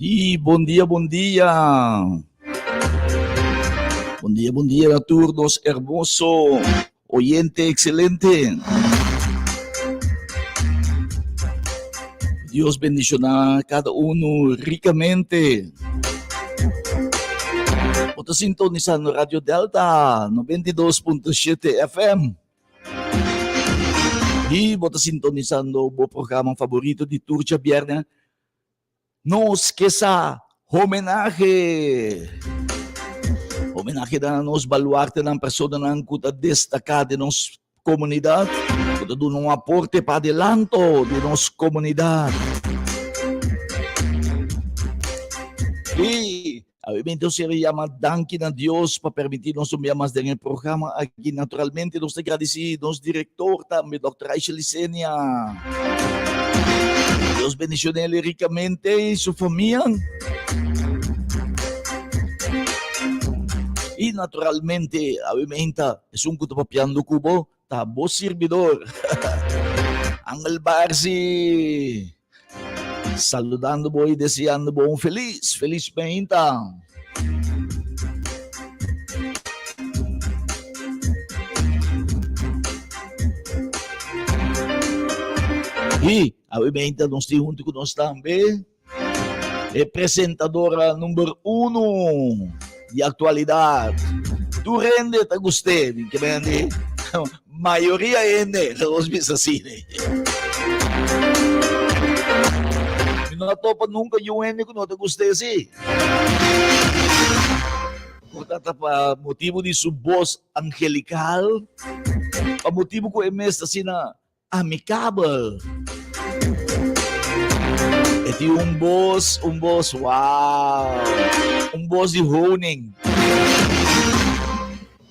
Y bon dia, bon dia. Bon dia, bon dia a tur nos hermoso oyente excelente. Dios bendiciona cada uno ricamente. Bo ta sintonisando Radio Delta 92.7 FM. Y bo ta sintonisando bo programa favorito di tur djabièrnè, Nos ke sa homenahe. Homenahe na nos baluartenan, personanan ku ta destaká den nos komunidat, ku ta duna un aporte pa adelanto di nos komunidat. I obviamente nos quiere yama danki na Dios pa permití nos un bia mas den e programa aki. Naturalmente nos ta gradisí nos direktor tambe, Dòkter Aisha Licenia. Dios bendicionele ricamente y su famia. Y naturalmente, obviamente, esun cu ta papiando cu bo, ta bo sirbidor. Angel Barsi. Saludando bo y deseando bo un feliz, feliz meinta. Y awe meinta nos tin hunto cu nos tambe e presentadora number uno di actualidad. Tur hende ta gust'é, ke mende mayoria hende, nos bisa asina. Mi no a topa nunca yu hende cu no ta gust'é si. Por ta ta pa motibu di su bos angelical, pa motibu cu e mes ta asina amicabel. E tin un bos, un bos, wow, un bos di honing.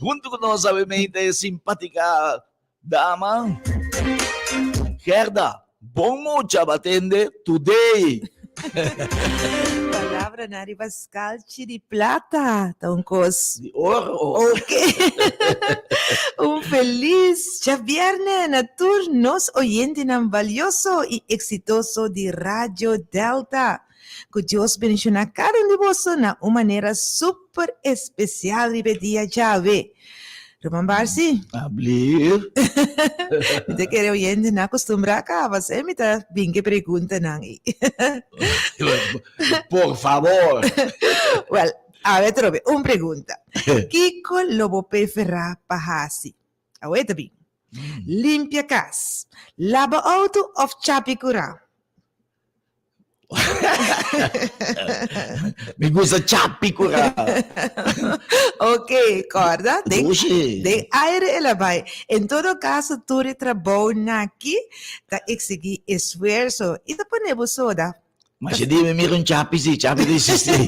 Hunto cu nos awe-mente e simpatica Dama, Gerda, bon mucha batende today. Palabra na riba skalchi di plata ta un kos. Di oro. Ok. Un felis djabièrnè na tur nos oyentenan balioso i eksitoso di Radio Delta. Ku Dios bendishoná kada un di boso na un manera super espesial riba e dia djawe. Ruman Barsi. Ablir. Mi ta kere oyentenan acostumbrá kaba, se mi ta bin ke preguntanan ei. Por favor. Well, awe atrobe, un pregunta. Kiko lo bo preferá pa hasi? Awe ta bin. Limpia kas, laba outo òf chapi kurá? Mi gusta chapi kurá. Ok, kòrda, den, Dushi. den aire el a bai. En todo kaso, tur e trabounan aki ta eksigí esfuerso i ta pone bo soda. Ma si di mi mira un chapi si, chapi di existi.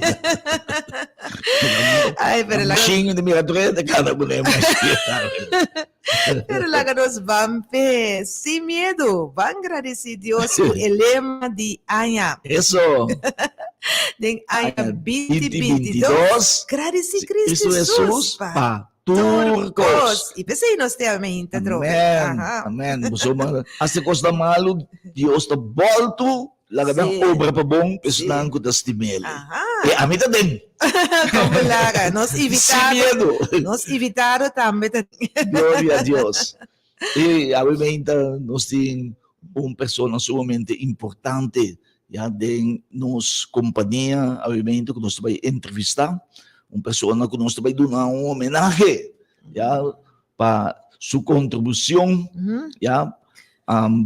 Ay, pero laga, Machine di mira drenta cada boné machine. pero laga nos ban pe, sin miedo, ban gradeci Dios cu e lema di aña. Eso. Den aña Aña 2022, 2022, gradeci Cristo Cristo Jesus Jesus pa pa tur tur kos. kos. I p'esei nos te ameinta trobe. Amen. Aha. Amen. Pasobra hasta kos ta malu, Dios ta boltu Laga nan obra pa bon esnan ku ta stim'el. E ami ta den. Kon bo laga? Nos Sin miedu. Nos invitado tambe ta den. Gloria a Dios. I awe meinta nos tin un persona sumamente importante ya den nos kompania awe meinta ku nos ta bai entrevistá. Un persona ku nos ta bai duna un homenahe ya pa su kontribushon ya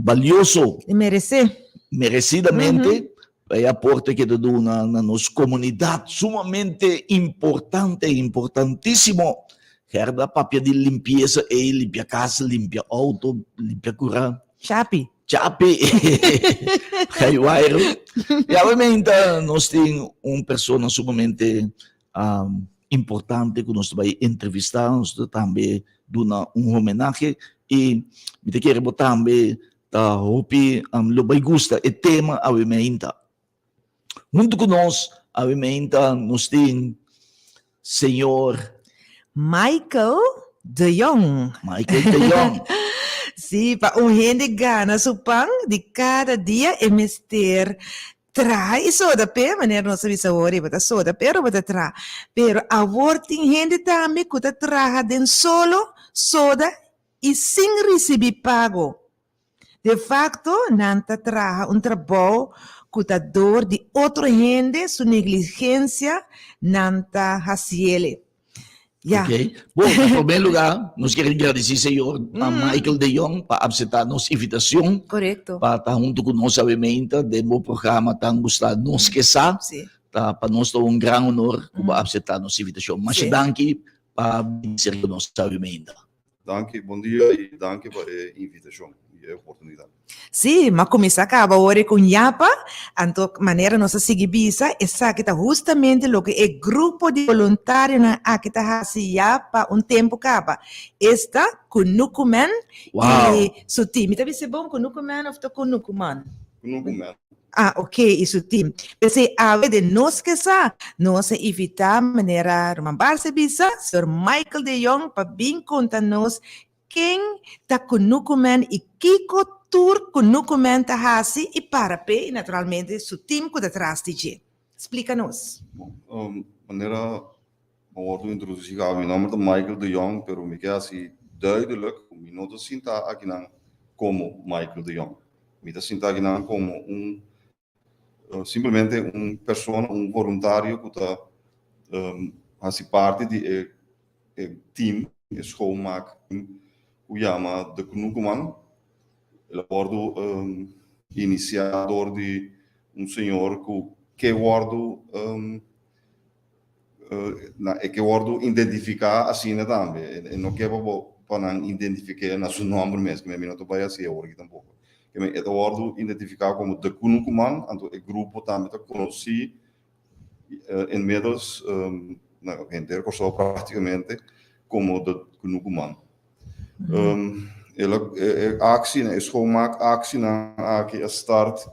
balioso. E meresé. Meresidamente pa e aporte ke ta duna na nos komunidat sumamente importante, importantísimo. Gerda papia di limpiesa ei, limpia kas, limpia outo, limpia kura. Chapi. Chapi. Gaiwairu. I awe nos tin un persona sumamente importante ku nos ta bai entrevistá, nos ta tambe duna un homenahe i mi ta kere bo tambe ta hopi lo bai gusta e tema awe meinta. Huntu ku nos awe meinta nos tin señor Michael de Jong. Michael de Jong. Sí, pa un hende gana su pan di kada dia e mester. Traha i soda p'e, manera nos a bisa awor, i bo ta soda pero bo ta traha. Pero awor tin hende tambe ku ta traha den solo, soda i sin risibí pago. De fakto, nan ta traha un trabou ku ta dor di otro hende su negligensia nan ta hasiele. Ya. Ok. Bon, na promé lugá, nos kier gradisí señor Michael de Jong pa apseptá nos invitashon. Korekto. Pa ta huntu ku nos awe meinta den bo programa tan gustá Nos Ke Sa. Sí. Ta pa nos ta un gran honor ku bo a apseptá nos invitashon. Masha danki pa bini serka nos awe meinta. Danki, bon dia y danki pa e invitacion y e oportunidad. Sí, m'a cuminsa caba ora cu ñapa, anto manera nos a sigui bisa, esaki ta hustamente loke e grupo di boluntarionan aki ta haci ya pa un tempo caba, esta Kunukuman y su team. Mi ta bisa bon Kunukuman of ta Kunukuman? Kunukuman. Ah, ok, y su team. P'esei awe den Nos Ke Sa, nos a invita manera Ruman Barce bisa, señor Michael de Jong pa bin conta nos ken ta Kunukuman y kico tur Kunukuman ta haci y para p'e y naturalmente su team cu ta tras di dje. Splica nos. Bon, manera bo wordo introduci caba, mi nomber ta Michael de Jong, pero mi ke haci duidelijk cu mi no ta sinta akinan como Michael de Jong. Mi ta sinta akinan komo un simplemente un persona, un voluntario ku ta hasi parti di e e team, e schoonmaak team ku yama De Kunukuman. El a wòrdu inisiá dor di un señor ku ke wòrdu na e ke wòrdu identifiká asina tambe. E no ke pa bo pa nan identifik'é na su nòmber mes, mi no ta bai hasi awor aki tampoko. E ta wòrdu identifiká komo De Kunukuman, anto e grupo tambe ta konosí inmiddels na henter Kòrsou praktikamente komo De Kunukuman. El a e aksi, e schoonmaak aksinan aki a start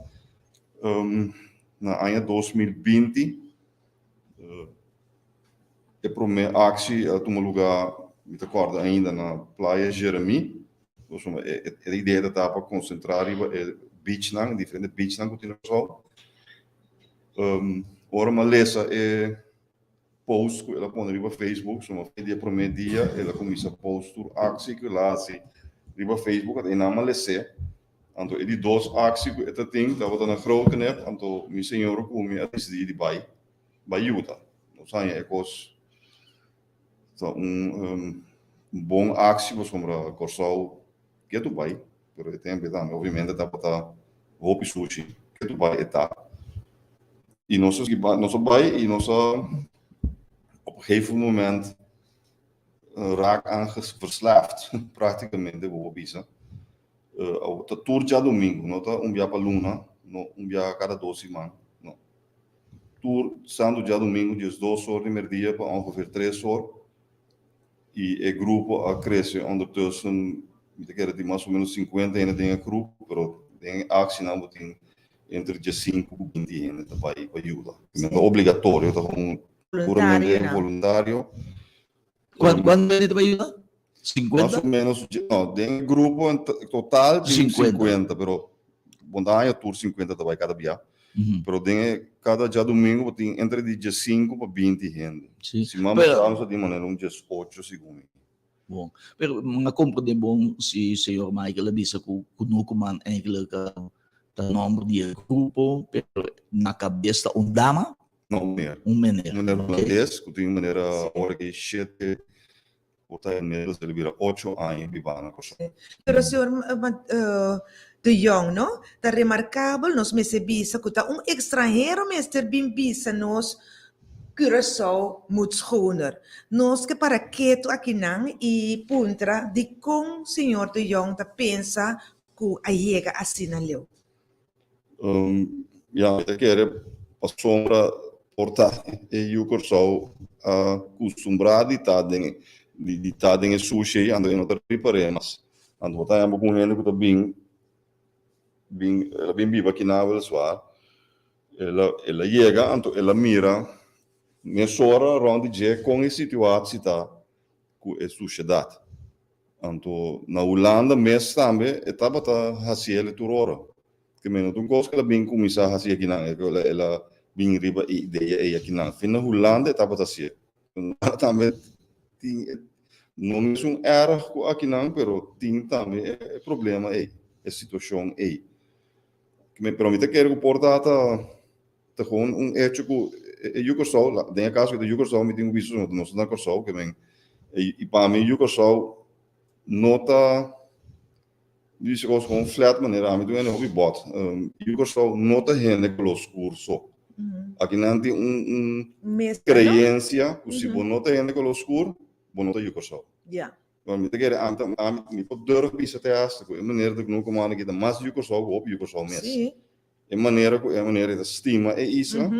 na aña 2020. E promé aksi a tuma lugá, mi ta kòrda ainda, na Playa Jeremí. Pasobra e e idea ta ta pa konsentrá riba e beachnan, diferente beachnan ku tin na Kòrsou. Ora mi a lesa e post ku el a pone riba Facebook, suma di e promé dia el a kuminsá post tur aksi ku el a hasi riba Facebook, anto einan mi a les'é. Anto e di dos aksi ku e ta tin tabata na Groot-Knip, anto mi señora ku mi a disidí di bai, bai yuda. Nos haña e kos ta un bon aksi pasobra Kòrsou ke tu bai, pero e tempu ei tambe obviamente tabata hopi sushi, ke tu bai e ta. I nos a sigui nos a bai i nos a op een gegeven moment raak aan verslaafd praktikamente bo por bisa. Ta tur djadumingu, no ta un bia pa luna, no un bia kada dos siman, no. Tur santu djadumingu 12 or di merdia pa ongeveer 3 or i e grupo a krese ondertussen, mi ta kere tin mas o menos 50 hende den e grupo, pero den e aksinan bo tin entre 15 ku 20 hende ta bai pa yuda. No ta obligatorio, ta un puramente voluntario. Cuánto hende ta bai yuda? 50? Mas o menos, no, den e grupo en total tin 50, pero bo no ta haña tur 50 ta bai kada bia. Pero den e kada djadumingu bo tin entre di 15 pa 20 hende. Siman pasá nos a tin manera un 18 segun mi. Bon, pero mi a comprende bon si señor Michael a bisa cu Kunukuman eigenlijk ta nomber di e grupo, pero na cabes ta un dama? No, un meneer. Un meneer. Un meneer holandés cu tin manera ora ki shete por ta inmiddels el a bira ocho aña biba na Kòrsou. Pero señor De Jong, no? Ta remarkabel nos mester bisa ku ta un ekstranhero mester bin bisa nos Curaçao moet schoner. Nos ke para ketu akinan i puntra dikon señor De Jong ta pensa ku a yega asina leu. Ya, mi ta kere pasobra por ta e yu Kòrsou a kustumbrá di ta den di ta den e sushi ei, anto e no ta ripar'é mas. Anto bo ta haña bo ku un hende ku ta bin bin el a bin biba akinan weliswaar, el a el a yega anto el a mira mesora rònt di dje kon e situatsi ta ku e sushedat. Anto na Hulanda mes tambe e tabata hasiel tur ora. Ke men no ta un kos ku el a bin kuminsá hasi akinan, el a bin riba e idea ei akinan. Fin na Hulanda e tabata hasié. Hulanda tambe tin e, no mesun erg ku akinan, pero tin tambe e problema ei, e situashon ei. Pero mi ta kere ku por ta ta gewoon un hecho ku e yu Kòrsou, den e kaso ku ta yu Kòrsou mi tin ku bisa nos ta na Kòrsou, ke men i pa mi yu Kòrsou no ta Dice cos con flat manera ami tin hopi bot. Yu Kòrsou no ta hende koló skur so. Aki nan tin un un creencia ku si bo no ta hende koló skur, bo no ta yu Kòrsou. Bueno, mi ta kere ami ta ami mi por durf bisa te hasta ku e manera ku no komo aki ta mas yu Kòrsou ku hopi yu Kòrsou mes. E manera ku e manera e ta stima e isla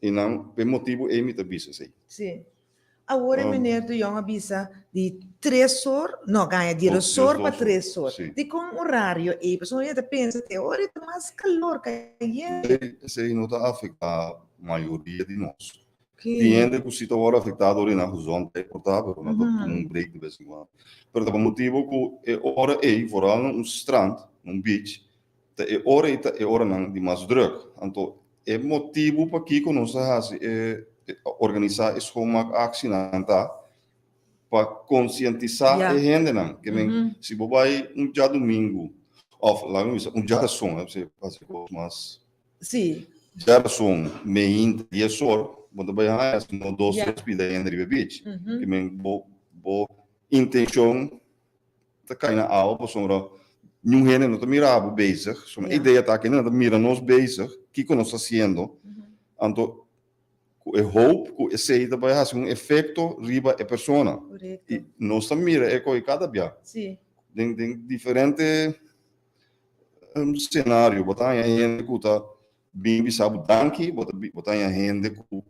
i nan p'e motibu ei mi ta bisa esei. Sí. Awor e meneer de Jong a bisa di tres or, no gaña, di dos or pa tres or. Dikon orario ei? Pasobra mi ta pensa te ora ei ta mas kalor, kayente. Esei no ta afektá mayoria di nos. Tin hende ku si ta wòrdu afektá dor di nan gezondheid por ta, pero nan ta tuma un break de bes en kuando. Pero ta pa motibu ku e ora ei, vooral na un strand, na un beach, ta e ora ei ta e oranan di mas drùk. Anto e motibu pakiko nos a hasi e organisá e schoonmaakaksienan ta pa konsientisá e hendenan. Ke men si bo bai un djadumingu òf laga mi bisa un djarason, hasi kos mas. Djarason meinta dies or bo ta bai haña sino dos tres pida hende riba e beach. Ke men bo bo intenshon ta kai na awa pasobra niun hende no ta mira bo bezig. So mi idea ta ku hende ta mira nos bezig, kiko nos ta hasiendo, anto ku e hoop ku esei ta bai hasi un efekto riba e persona. I nos ta mira e koi kada bia den den diferente senario. Bo ta haña hende ku ta bin bisa bo danki, bo ta bo ta haña hende ku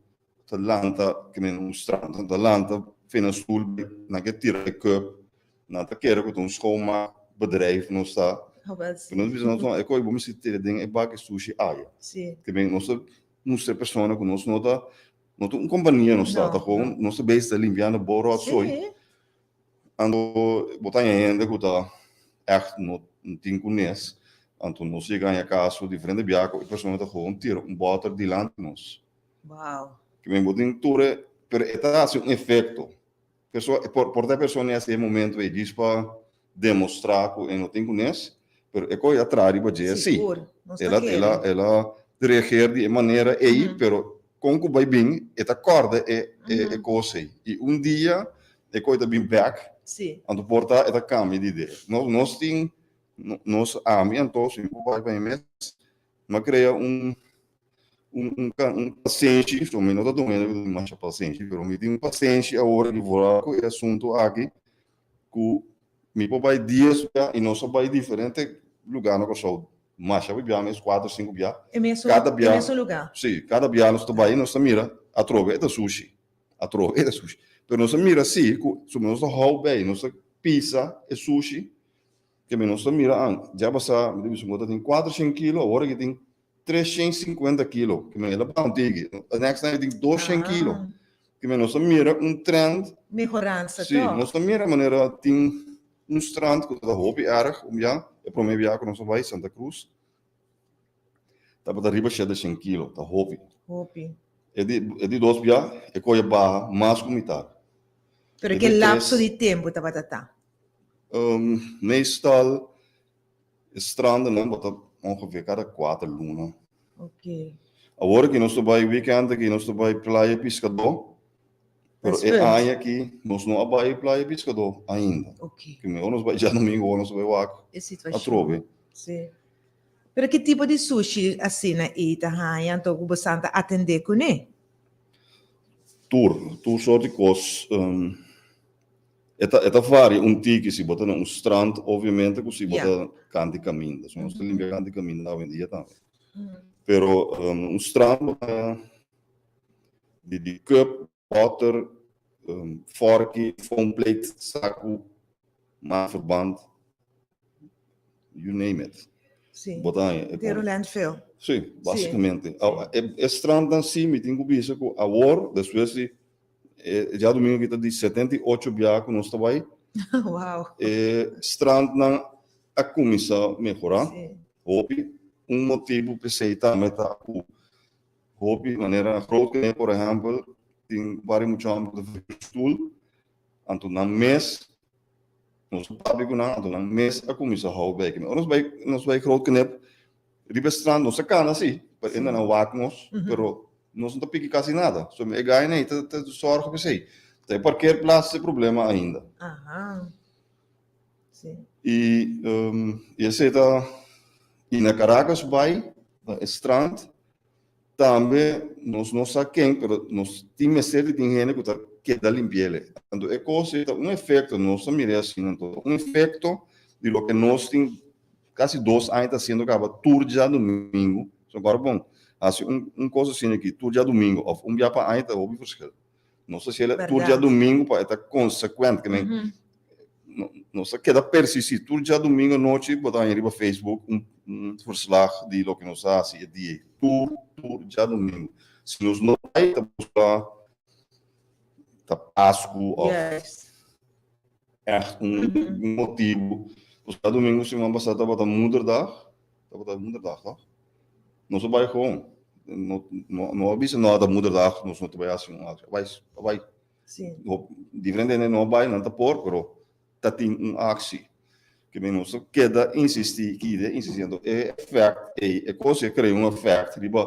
ta lanta ke men un strand, ta lanta fena stoel nan ke tira e cup, nan ta kere ku ta un schoonmaak bedrijf nos ta, pero nos bisa nos e koi bo mester tira den e bak e sushi aya, ke men nos ta mustra e persona ku nos no ta no ta un kompania nos ta, ta gewoon nos ta bezig ta limpiando bo rotzooi, anto bo ta haña hende ku ta ègt no tin kunes, anto nos yega haña kaso diferente biaha ku e persona ta gewoon tira un bòter dilanti nos. Wow. Ke men bo tin tur e, pero e ta hasi un efekto. Perso, por, por ta e persona hasi e momento ei djis pa demostrá ku e no tin kunes, pero e koe a traha riba dje si. Sigur, nos ta El a, kere. el a, el a reageer di e manera ei, pero kon ku bai bin, e ta kòrda e, e, e kos ei. I un dia e koe ta bin bèk, anto por ta e ta kambia di idea. Nos, nos tin, nos, ami anto, si mi por bai pa mi mes, Mi a krea un un un pasenshi, so mi no ta duna hende ku tin masha pasenshi, pero mi tin un pasenshi awor aki vooral ku e asuntu aki ku mi por bai dies bia i nos a bai diferente lugá na Kòrsou masha bia mes kuater sinku bia. E mesun Kada bia, e mesun lugá. Si, kada bia nos ta bai nos ta mira atrobe e ta sushi, atrobe e ta sushi. Pero nos a mira si ku su nos ta hou bei, nos ta pisa e sushi. Ke mi nos ta mira an, dja pasá mi ta bisa ku ta tin kuatershen kilo, awor aki tin treshen sinkuenta kilo. Ke mi el a baha un tiki. E next time tin doshen kilo. Ke mi nos ta mira un trend. Mehoransa Sí, tòg? nos ta mira manera tin un strand ku ta hopi erg un bia, e promé bia ku nos a bai Santa Cruz, tabata riba shete shen kilo, ta hopi. Hopi. E di dos bia e koe a baha mas ku mitar. Pero E ke di lapso tres. di tempu tabata ta? Meestal e strandennan bo ta ongeveer kada kuater luna. Oké. Awor aki nos ta bai weekend aki nos ta bai Playa Piskadó, pero e aña aki nos no a bai Playa Piskadó ainda. Oké. Ke mihor nos bai djadomingo ora nos ta bai wak E situashon. atrobe. Sí. Pero ki tipo di sushi asina ei ta haña anto ku bosan ta atendé kuné? Tur, tur sort di kos. E ta e ta varia un tiki si bo ta na un strand obviamente ku si bo ta kant di kaminda. So nos ta limpia kant di kaminda awendia tambe. Pero un strand bo ta di di cup, boter, forki, foam plate, saku, maatverband, you name it. Sí. Bo ta haña e Entero landfill. Sí, básicamente. E e strandnan sí mi tin ku bisa ku awor despues di E djadumingu aki ta di 78 bia ku nos ta bai. Wow. E strandnan a kuminsá mehorá Sí. hopi. Un motibu p'esei tambe ta ku hopi manera Groot Knip por ehèmpel tin varios mucha hòmber ku ta verhuur stul, anto nan mes nos a papia ku nan anto nan mes a kuminsá hou bek. Ora nos bai nos bai Groot Knip riba e strand nos a kana si pa hende nan wak nos pero nos no ta piki kasi nada. So e gainan ei ta sòrga p'esei. Ta e parkeerplaats ta e problema ainda. I esei ta i na Caracas bai na e strand tambe nos no sa ken pero nos tin mester di tin hende ku ta keda limpi'el. Anto e kos ei ta un efekto nos ta mir'é asina anto un efekto di loke nos tin kasi 2 aña ta hasiendo kaba tur djadumingu so kòrda bon hasi un kos asina aki tur djadumingu òf un bia pa aña ta hopi verschil. Nos ta hasiel tur djadumingu pa e ta konsekuent ke men nos ta keda persistí tur djadumingu anochi bo ta haña riba Facebook un verslag di loke nos a hasi e dia ei tur tur djadumingu si nos no bai ta buska ta pasku òf ègt un motibu nos djadumingu siman pasá tabata moederdag Tabata moederdag toch? Nos a bai gewoon. No, no, no a bisa no ta moederdag, nos no ta bai hasi un actie. Bai, bai. Sí. No, diferente hende no bai, nan ta por, pero ta tin un actie. Ke men nos keda insisti, kide insistiendo. E effect, e, e kos e crea un effect riba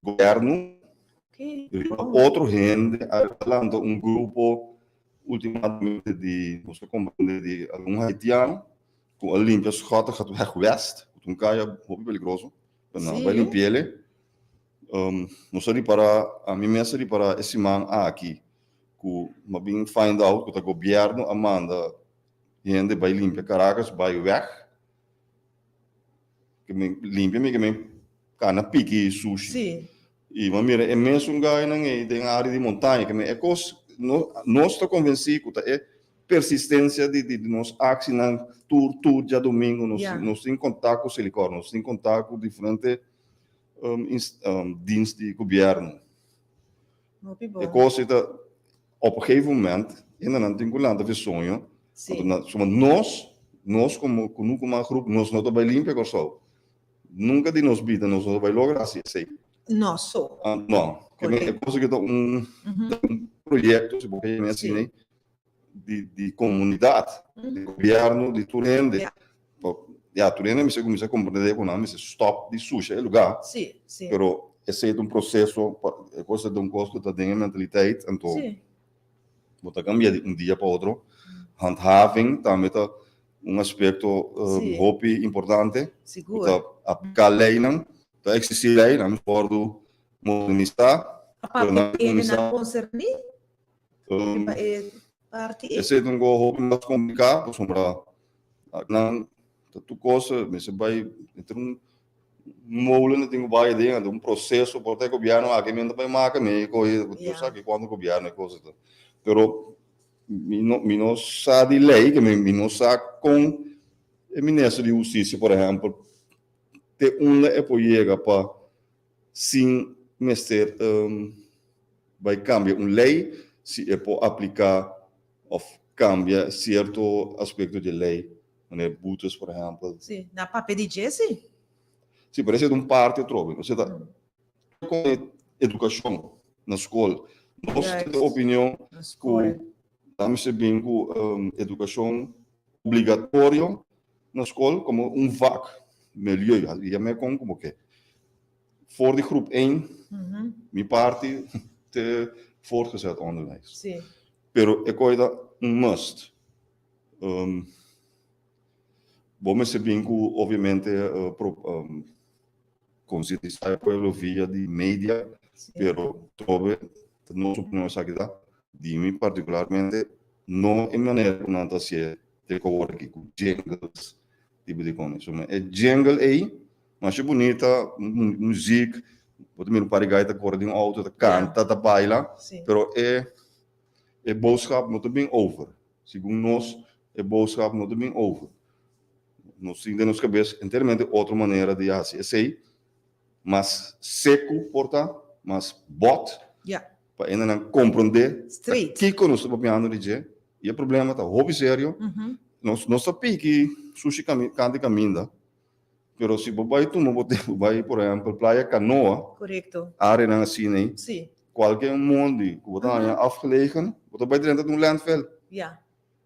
gobierno, Okay. riba otro hende, a lanta un grupo ultimamente di, nos ta comprende di algun haitiano, Ku a limpia Schottegatweg West, ku ta un kaya hopi peligroso, pero nan a bai limpi'el. Nos a ripará, ami mes a ripará e siman aki ku mi a bin find out ku ta gobièrnu a manda hende bai limpia Caracas bai wèg. Ke men limpia mi ke men kana piki sushi. I mi a mira e mesun gainan ei den área di montaña, ke men e kos nos ta konvensí ku ta e persistencia di di nos actienan tur tur djadomingo nos nos tin contact cu Selikor, nos tin contact cu diferente dienst di gobierno. E cos ei ta op een gegeven moment hendenan tin cu lanta fi soño, anto nos nos como Kunuku Groep nos no ta bay limpia Kòrsou. Nunca di nos bida nos no ta bay logra haci esey. No so. No. E cos aki ta un proyecto si bo ke yama asina di di comunidad, di gobierno, di tur hende. Ya, tur hende mester cuminsa comprende cu nan mester stop di susha e lugar. Sí, sí. Pero esey ta un proceso, e cos ta un cos cu ta den e mentaliteit, anto bo ta cambia di un dia pa otro. Handhaving tambe ta un aspecto hopi importante. Sigur. Cu ta aplica leynan, ta existi ley, nan mester wordo modernisa. Pa papia cu hendenan concerni? Riba e parti ei. Esei ta un goho hopi mas kompliká pasobra nan ta tur kos mester bai entre un molen tin ku bai aden anto un proseso por ta e gobièrnu aki men ta bai maka mi kohe Dios sa ki kuantu gobièrnu e kos ta pero mi no mi no sa di lei ke mi no sa kon e minister di hustisia por ehèmpel te unda e por yega pa sin mester bai kambia un lei si e por apliká òf kambia sierto aspekto di e lei, manera boetes por ehèmpel. Sí, na papia di dje sí. Sí, pero esei ta un parti atrobe. Osea ta kon e edukashon na skol. Nos tin e opinion ku ta mester bin ku edukashon obligatorio na skol komo un vak, milieu, yam'é kon ku bo ke. For di groep één, mi parti te voortgezet onderwijs. Sí. Pero e koe ta un must. Bo mester bin ku obviamente konsientisá e pueblo via di media, pero trobe ta nos opinion esaki ta, di mi partikularmente no e manera ku nan ta hasié te ku awor aki ku jingles tipo di kos. So e jingle ei masha bunita, muziek, bo ta mira un par di gai ta kore den un outo ta kanta, ta baila, pero e e boodschap no ta bin over. Segun nos e boodschap no ta bin over. Nos tin den nos kabes enteramente otro manera di hasi esei, mas seku por ta, mas bòt, pa hendenan komprondé ta kiko nos ta papiando di dje. I e problema ta hopi serio. Nos ta piki sushi kanti kaminda. Pero si bo bai tuma bo tempu bai, por ehempel, Playa Canoa, areanan asina ei, kualke mondi ku bo ta haña afgelegen, bo ta bai drenta den un landfill. Ya.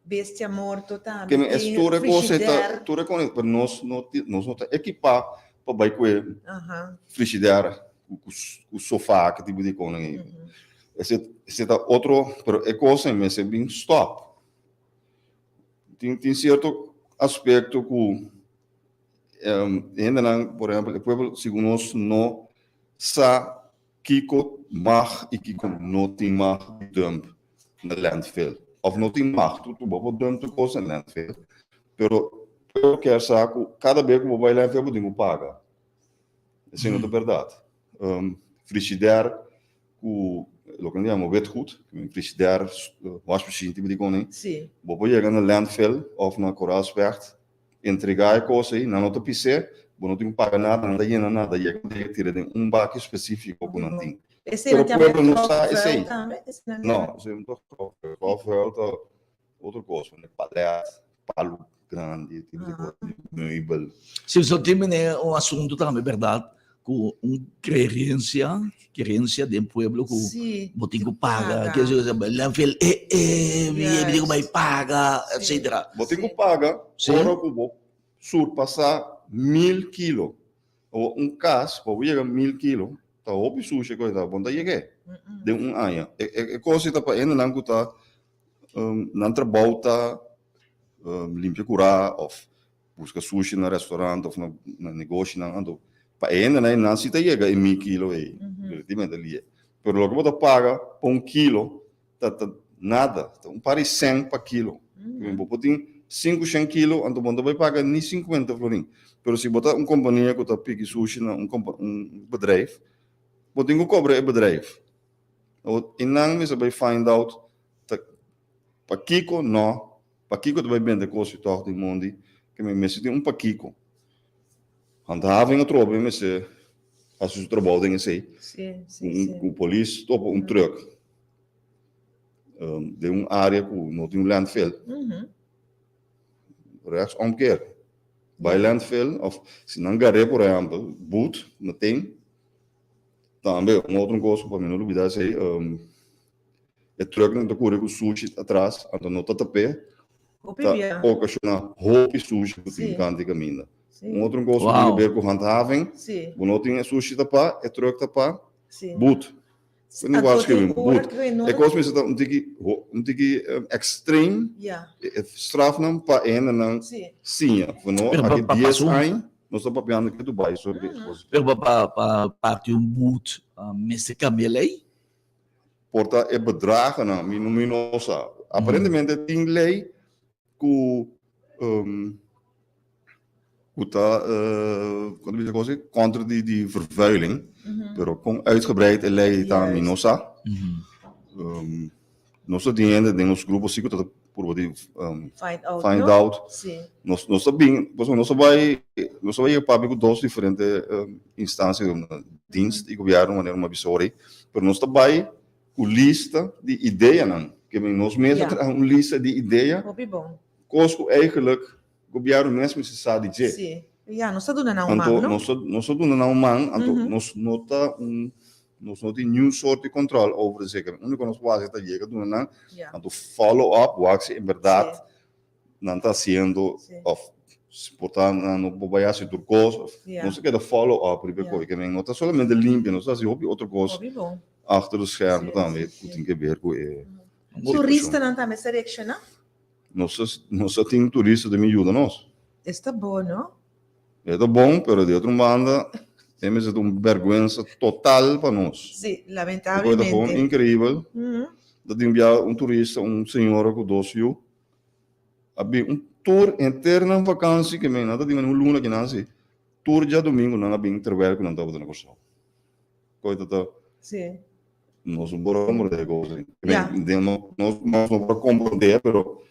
Bestia morto tambe. Ke men es tur e kos ei ta, tur e kos, pero nos no tin, nos no ta ekipá pa bai ku e frigidaire, ku sofa, ki tipo di kosnan ei. Ese, ese ta otro, pero e kos ei mester bin stòp. Tin, tin sierto aspekto ku hendenan, por ehempel, e pueblo, segun nos no sa kiko mag i kiko no tin mag di dump na landfill. Of no tin mag, tur bo por dump tur kos na landfill, pero pueblo kier sa ku kada bes ku bo bai landfill bo tin ku paga. Esei no ta bèrdat. Frigidair ku loke nan yama witgoed, frigidair, wasmachine, tipo di kos ei, bo por yega na landfill of na Koraalspecht Entregá e kos ei, nan no ta pis'é, bo no tin ku paga nada, nan ta yena nada, yega bo tin tira den un baki spesífiko ku nan tin. Pero pueblo no sa esei. No, esei no ta gròfvuil. Gròfvuil ta otro kos, manera palèt, palu grandi, tipo di kos, meubel. Si, so tin mene un asuntu tambe, bèrdat, ku un krerensia, kerensia den pueblo ku bo tin ku paga, ke si landfill e e mi tin ku bai paga etcetera. Bo tin ku paga ora ku bo surpasá 1000 kilo. Awor un kas pa bo yega 1000 kilo ta hopi sushi ku ta bo no ta yeg'é den un aña. E kos ei ta pa hendenan ku ta nan trabou ta limpia kurá òf Buska sushi na restaurant of na negoshinan anto pa e hendenan ei nan si ta yega e 1000 kilo ei relativamente lie pero loke bo ta paga pa un kilo ta ta nada ta un par di sèn pa kilo bo por tin 500 kilo anto bo no ta bai paga ni 50 florin pero si bo ta un kompania ku ta piki sushi na un un bedrijf bo tin ku kobra e bedrijf i nan mester bai find out ta pakiko no Pakiko ta bai bende kos di tòg den mondi ke mi mester tin un pakiko. Handhaving atrobe mester hasi su trabou den esei. Ku polis topa un trùk den un área ku no tin un landfill, rechts omkeer. Bai landfill òf si nan gar'é por ehèmpel, boet meteen. Tambe un otro kos ku pa mi no lubida esei. E trucknan ta kore ku sushi atras, anto no ta tap'é, ta okashoná hopi sushi ku tin kant di kaminda. Un otro kos ku tin ke ber ku handhaving, bo no tin e sushi tapá, e truck tapá, but. Bo no warskribi, but. E kos mester ta un tiki, un tiki ekstrem, e strafnan pa e hendenan siña. Ku no aki dies aña nos ta papiando ke Dubai sobre e kos. Pero pa parti un but mester kambia lei? Por ta e bedragennan, mi no mi no sa. Aparentemente tin ley ku ku ta kon ta bisa kos ei kontra di di vervuiling, pero kon uitgebreid e ley ta mi no sa. Nos ta tin hende den nos grupo si ku ta purba di Find out, find no? out. Sí. Nos nos ta bin, pasobra nos ta bai nos ta bai yega papia ku dos diferente instansia, dienst i gobièrnu manera mi a bisa ora ei, pero nos ta bai ku lista di ideanan, ke men nos mes a traha un lista di idea, Hopi bon. kos ku eigenlijk gobièrnu mes mester sa di dje. Sí. Ya, nos ta duna nan un man, Anto no? nos ta nos ta duna nan un man, anto nos no ta un Nos no tin niun sort di control over esei. Unico nos por haci ta yega duna nan, anto follow up wak si en berdad nan ta haciendo of por ta nan no por bay haci tur cos. Nos ta keda follow up riba e cos. No ta solamente limpia, nos ta haci hopi otro cos achter de schermen tambe cu tin ke ber cu e situacion. Turistanan tambe sa reacciona? Nos ta tin turista ta bin yuda nos. Esta bon, no? E ta bon, pero di otro banda e mester ta un berguensa total pa nos. Sí, lamentablemente. E ta gewoon increibel. Ta tin bia un turista, un señora cu dos yu, a bin un tour henter nan vakantie, ke men nan ta tin un luna ki nan hasi, tur djadomingo nan a bin terwijl cu nan tabata na Kòrsou. Koe ta ta. Sí. Nos no por comprende e kos ei. Nos no por comprende, pero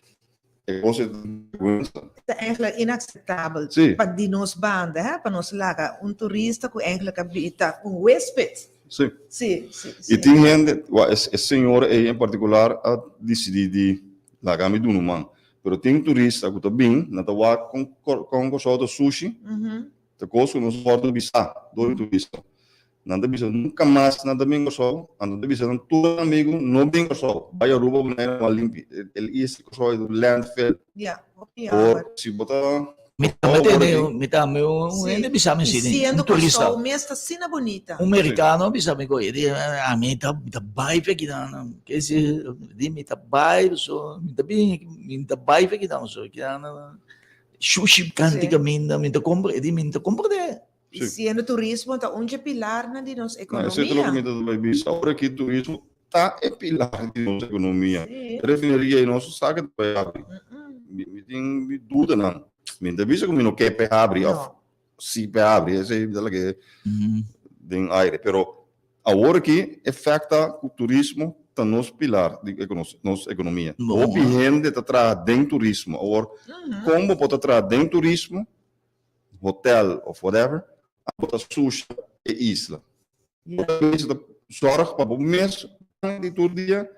e kos ei ta un berguensa. Ta eigenlijk inaceptabel Sí. pa di nos banda, hè, pa nos laga un turista ku eigenlijk a bita un huésped. Sí. Sí, sí, sí. I tin hende, wak, e señora ei en particular a disidí di laga mi duna un man. Pero tin turista ku ta bin, nan ta wak kon Kòrsou ta sushi. Ta kos ku nos wòrdu bisá dor di turista. Nan ta bisa nunka mas nan ta bin Kòrsou, anto ta bisa nan tur nan amigu no bin Kòrsou, bai Aruba, Bonaire mas limpi. E isla di Kòrsou e landfill. Ja, hopi jammer. Por si bo ta Mi tambe tene, mi tambe un hende bisa mi asina, I siendo un turista. Kòrsou mes ta asina bunita. Un merikano a bisa mi koe, di ami ta mi ta bai fe kinan, ke si di mi ta bai so mi ta bin mi ta bai fe kinan so kinan shushi kanti kaminda mi ta kompra, e di mi ta kompra de. I siendo turismo ta un dje pilarnan di nos No, esei ta loke ekonomia. mi ta bai bisa. Ora ki turismo ta e pilar di nos ekonomia. Sí. E refineria ei nos sa ke ta bai habri. Mi, mi tin mi dudanan. Mi ta bisa ku mi no ke p'e habri òf No. si p'e habri, esei mi ta lag'é den aire. Pero awor aki e fèkt ta ku turismo ta nos pilar di nos ekonomia. Hopi hende ta traha den turismo. Awor, kon bo por ta traha den turismo hotel of whatever, abo ta susha e isla. Bo ta mester ta zorg pa bo mes di tur dia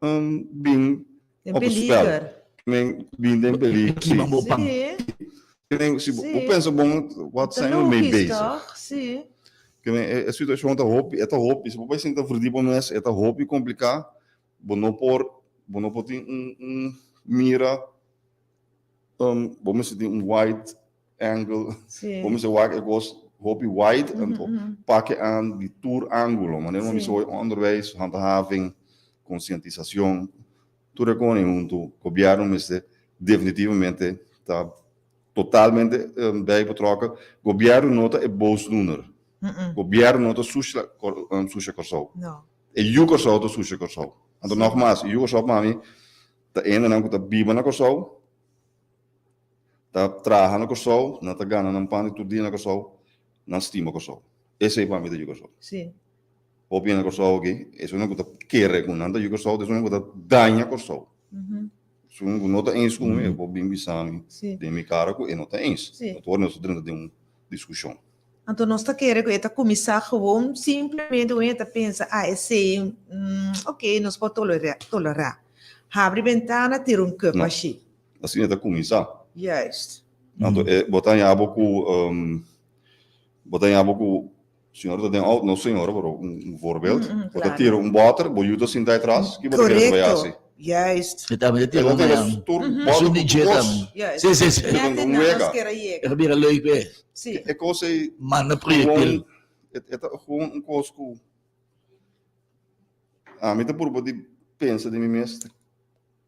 bin Den op spel. peliger. Men bin den peliger, si. Kima bo pan. Sí. Men si bo Sí. pensa bon, wat Ta zijn we mee logisch, bezig? toch? Sí. Ke men e situacion ta hopi, e ta hopi, si bo bai sinta verdiep bo mes, e ta hopi complica, bo no por, bo no por tin un un mira Um, bo mester tin un wide angle. Sí. Bo mester wak e kos hopi wide mm -hmm. en pak e aan di tur ángulo. Manera mm -hmm. sí. onderwijs, handhaving, conscientisacion, tur e koni huntu. Gobierno mester definitivamente ta totalmente um, bij betrokken. Gobierno no ta e boosdoener. Gobierno no ta susha, um, susha Kòrsou. No. E yu Kòrsou ta susha Kòrsou. Anto nogmaals, e yu Kòrsou pa mi Ta hendenan ku ta biba na Kòrsou, ta traha na Kòrsou, nan ta gana nan pan di tur dia na Kòrsou, nan stima Kòrsou. Esei pa mi ta yu Kòrsou. Sí. Hopi hende na Kòrsou aki, esunnan ku ta kere ku nan ta yu Kòrsou, ta esunnan ku ta daña Kòrsou. Esunnan ku no ta eens ku mi, e por bin bisa mi den mi kara ku e no ta eens. Anto ora nos ta drenta den un diskushon. Anto nos ta kere ku e ta kuminsá gewoon simplemente un hende ta pensa, ah esei, ok, nos por tolerá. Habri bentana, tira un kup No, ashi. asina e ta kuminsá. Juist. Anto e bo ta haña bo ku, bo ta haña bo ku señora ta den outo, no señora, pero un voorbeeld, bo ta tira un bòter, bo yu ta sinta atras, ki bo ta kere ku bai hasi? Korekto, juist. E tambe ta tira E un ta tira mañan. tur Esun bòter di ku dje kos. tambe. Juist. Sí, sí, sí. Net Un den nan wega. nos kere yega. E ta bira leuk p'e. Sí. E kos ei Manda proyectil. gewoon, e ta gewoon un kos ku ami ta purba di pensa den mi mes,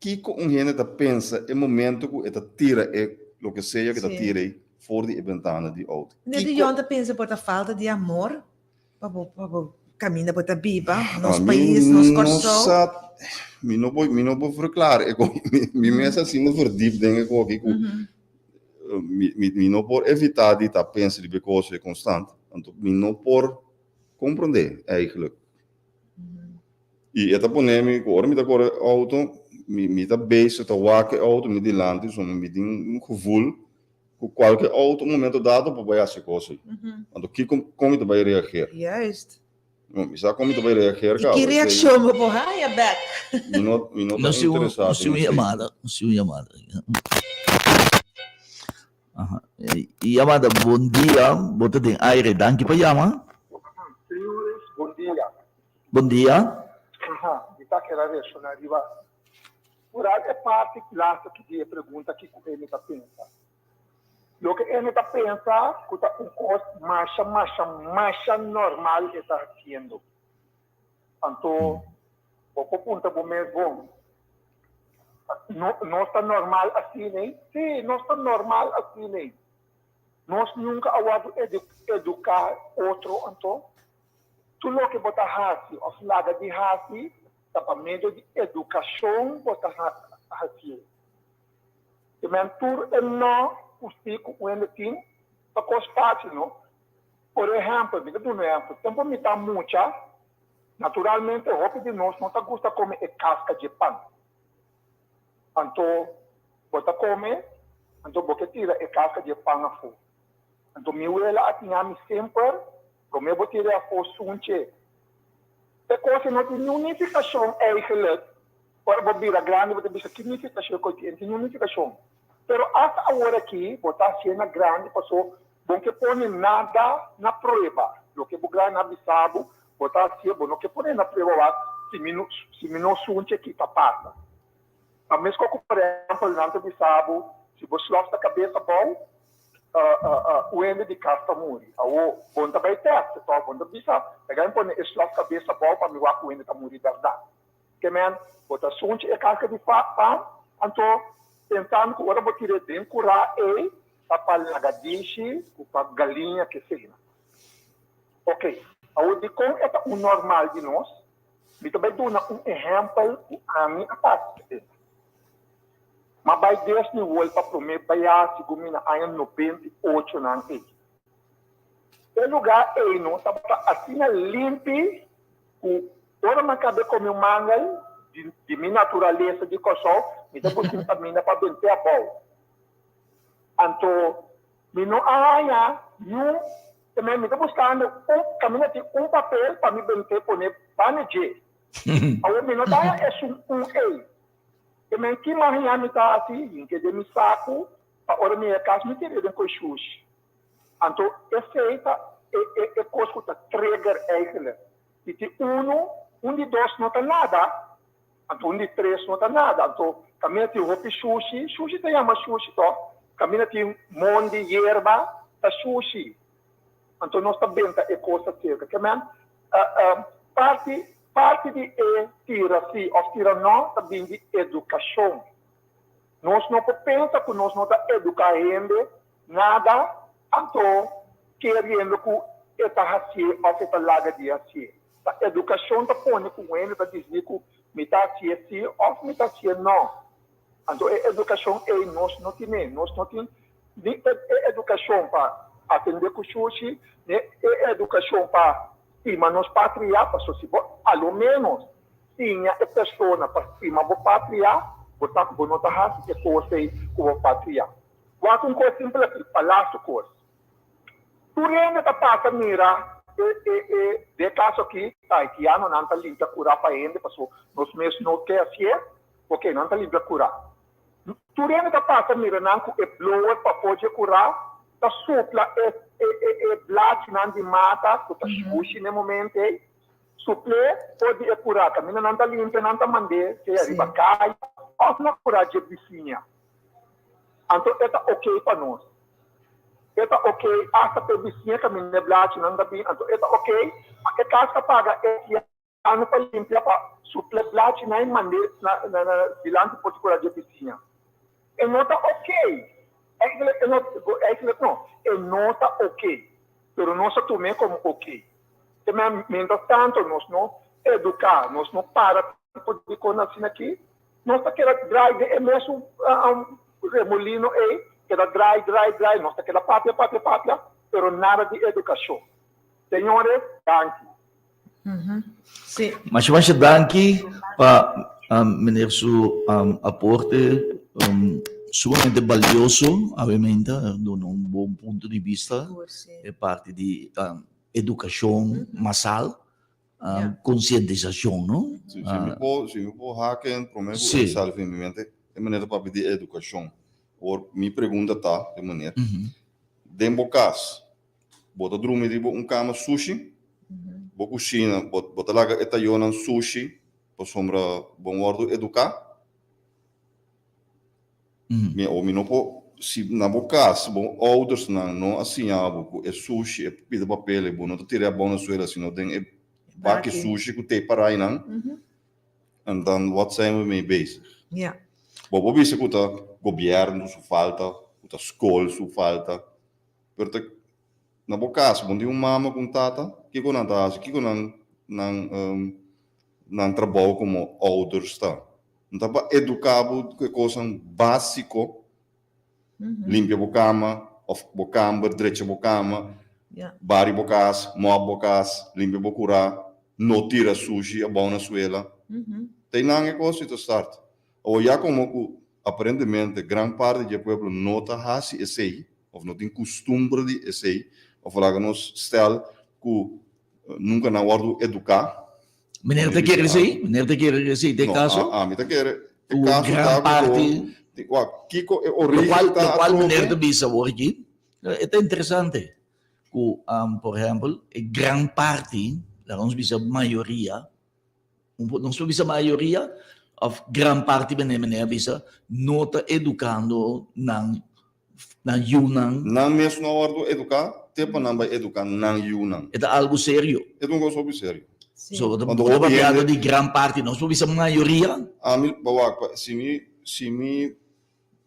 kiko un hende ta pensa e momento ku e ta tira e loke sea ku e ta tira ei for di e bentana di outo? Net di Kiko? Yon ta pensa por ta falta di amor pa bo pa bo kaminda bo ta biba, nos Mi pais, nos no Kòrsou. sa, mi no por mi no por verklaar e kos, mi mes asina verdiep den e kos aki ku mi mi mi no por evitá di ta pensa riba e kos ei konstant, anto mi no por komprondé eigenlijk. I e ta pone mi ku ora mi ta kore outo, mi mi ta bezig ta wak e outo mi dilanti, so mi tin un gevoel ku kualke outo un momento dado por bai hasi kos ei. Anto kiko kon mi ta bai reageer? Juist. No, mi sa kon mi ta bai reageer I kaba. ki reakshon bo por haya bek? Mi no mi no ta Nos tin un, interesá nos tin den un esei. yamada, nos tin un yamada. Aha. Yamada, bon dia, bo ta den aire, danki pa yama. Señores, bon dia. Bon dia. Aha, mi ta kere reacciona riba vooral e parti laatste ki di e pregunta kiko ene ta pensa. Loke ene ta pensa ku ta un kos masha masha masha normal e ta hasiendo. Anto bo por puntra bo mes bon, no nos ta normal asina? Sí, nos ta normal asina. Nos nunka a wòrdu eduká otro anto? Tur loke bo ta hasi òf laga di hasi ta pa medio di edukashon bo ta hasié. Te men tur e no ku si ku un hende tin ta kos fásil no. Por ehèmpel, mi ta duna un ehèmpel, tempu mi ta mucha, naturalmente hopi di nos no ta gusta kome e kaska dje pan. Anto bo ta kome, anto bo ke tira e kaska dje pan afó. Anto mi wela a siña mi semper, promé bo tira afó sunche. E kos ei no tin niun nifikashon eigenlijk. Ora bo bira grandi bo ta bisa ki nifikashon e kos tin, e no tin niun nifikashon. Pero asta awor aki bo ta hasié na grandi paso. Bo ke pone nada na prueba. Loke bo grandi a bisa bo, bo ta hacié, bo no ke pone na prueba wak si mi no si mi no sunchi ki ta pasa. Ta mesco cu por ehempel nan ta bisa bo si bo slof ta cabes abou, un hende di cas ta muri. Awo bo no ta bay test toch, bo no ta bisa laga mi pone e slof cabes abou pa mi wak un hende ta muri berdad. Ke men, bo ta sunchi e kaska di pan, anto pensando ku ora bo tir'é den kurá ei, ta pa lagadishi ku pa galiña kesena. Oke, awor dikon e ta un normal di nos? Mi ta bai duna un ehèmpel ku ami a pasa den. M'a bai Disney World pa promé bia segun mi na aña 98 nan ei. E lugá ei no tabata asina limpi ku Ora mi a kabe kome un mangel di di mi naturalesa di Kòrsou, mi ta buska un kaminda pa bent'é abou. Anto mi no a haña niun, te men mi ta buskando un kaminda tin un papel pa mi bent'é pone banda dje. Awor mi no ta haña esun un ei. Te men ki mas haña mi ta hasi? Hink'é den mi saku pa ora mi yega kas mi tir'é den koi shushi. Anto esei ta e e e kos ku ta trigger eigenlijk. I ti unu, un di dos no ta nada, anto un di tres no ta nada. Anto kaminda tin hopi shushi, shushi ta yama shushi tòg? Kaminda tin mondi, yerba, ta shushi. Anto nos ta benta e kos aserka. Ke men, parti, parti di e tira si òf tira nò ta bin di edukashon. Nos no por pensa ku nos no ta eduká hende nada, anto keriendo ku e ta hasié òf e ta laga di hasié. Ta edukashon ta pone ku un hende ta disidí ku mi ta hasié sí òf mi ta hasié nò. Anto e edukashon ei nos no tin'é. Nos no tin ni e edukashon pa atendé ku shushi, ni e edukashon pa stima nos patria, pasobra si bo a lo ménos siña e persona pa stima bo patria, bo sa ku bo no ta hasi e kos ei ku bo patria. Wak un kos simpel aki, palasu kos. Tur hende ta pasa mira e e e den e kaso aki ta haitianonan ta limpia kura pa hende paso nos mes no ke hasié, oke nan ta limpia kura. Tur hende ta pasa mira nan ku e blower pafó dje kura ta supla e e e e blachinan di mata ku ta shushi na e momento ei, supl'é for di e kura kaminda nan ta limpia nan ta mand'é sea riba kaya òf na kura dje bisiña. Anto e ta oke pa nos. E ta ok hasta p'e bisiña kaminda e blachinan ta bin, anto e ta ok pa e kas ta paga e piano pa limpia pa supla e blachinan i mand'é na na dilanti por kura dje bisiña. E no ta ok, eigenlijk e no, eigenlijk no, e no ta ok, pero nos a tum'é komo ok. Te men mientras tanto nos no eduká, nos no para tipo di kos asina aki, Nos ta keda draai den e mesun remolino ei, keda draai, draai, draai, nos ta keda papia, papia, papia, pero nada di edukashon. Señores, danki. Sí. Masha masha danki pa meneer su aporte sumamente balioso, obviamente, duna un bon punto di bista e parti di edukashon masal. Konsientisashon, no? Si, si mi por, si mi por haken promé ku e sali fin mi mente, e manera ta papia di edukashon. Awor, mi pregunta ta, e manera, den bo kas, bo ta drumi riba un kama sushi? Bo kushina, bo, bo ta laga e tayonan sushi pasobra bo wòrdu eduká? Mi o mi no por, si na bo kas bo oudersnan no a siña bo ku e sushi, e pida papel ei bo no ta tira e abou na suela sino den e baki sushi ku ta e para einan, en dan wat zijn we mee bezig? Bo por bisa ku ta gobièrnu su falta, ku ta skol su falta, pero ta na bo kas bo no tin un mama ku un tata, kiko nan ta hasi? Kiko nan nan nan trabou komo ouders ta? No ta pa eduká bo ku e kosnan básiko, limpia bo kama òf bo kamber, drecha bo kama, bari bo kas, mòp bo kas, limpia bo kurá, no tira sushi abou na suela. Ta einan e kos si ta start. Awor ya komo ku aparentemente gran parti di e pueblo no ta hasi esei òf no tin kustumber di esei òf laga nos stèl ku nunka nan wòrdu eduká. Meneer ta kere esei? Meneer ta kere esei ta e kaso? No, ami ta kere e Ku kaso gran ta ku parti. Wak, kiko e origen Lokual, ta lokual atrobe? meneer ta bisa awor aki. E ta interesante ku, por ehèmpel, e gran parti, laga nos bisa mayoria, nos por bisa mayoria òf gran parti meneer meneer a bisa, no ta edukando nan nan yunan. Nan mes no a wòrdu eduká te pa nan bai eduká nan yunan. E ta algu serio. E ta un kos hopi serio. So bo ta papiando di gran parti, nos por bisa mayoria. Ami, bo wak pa, si mi, si mi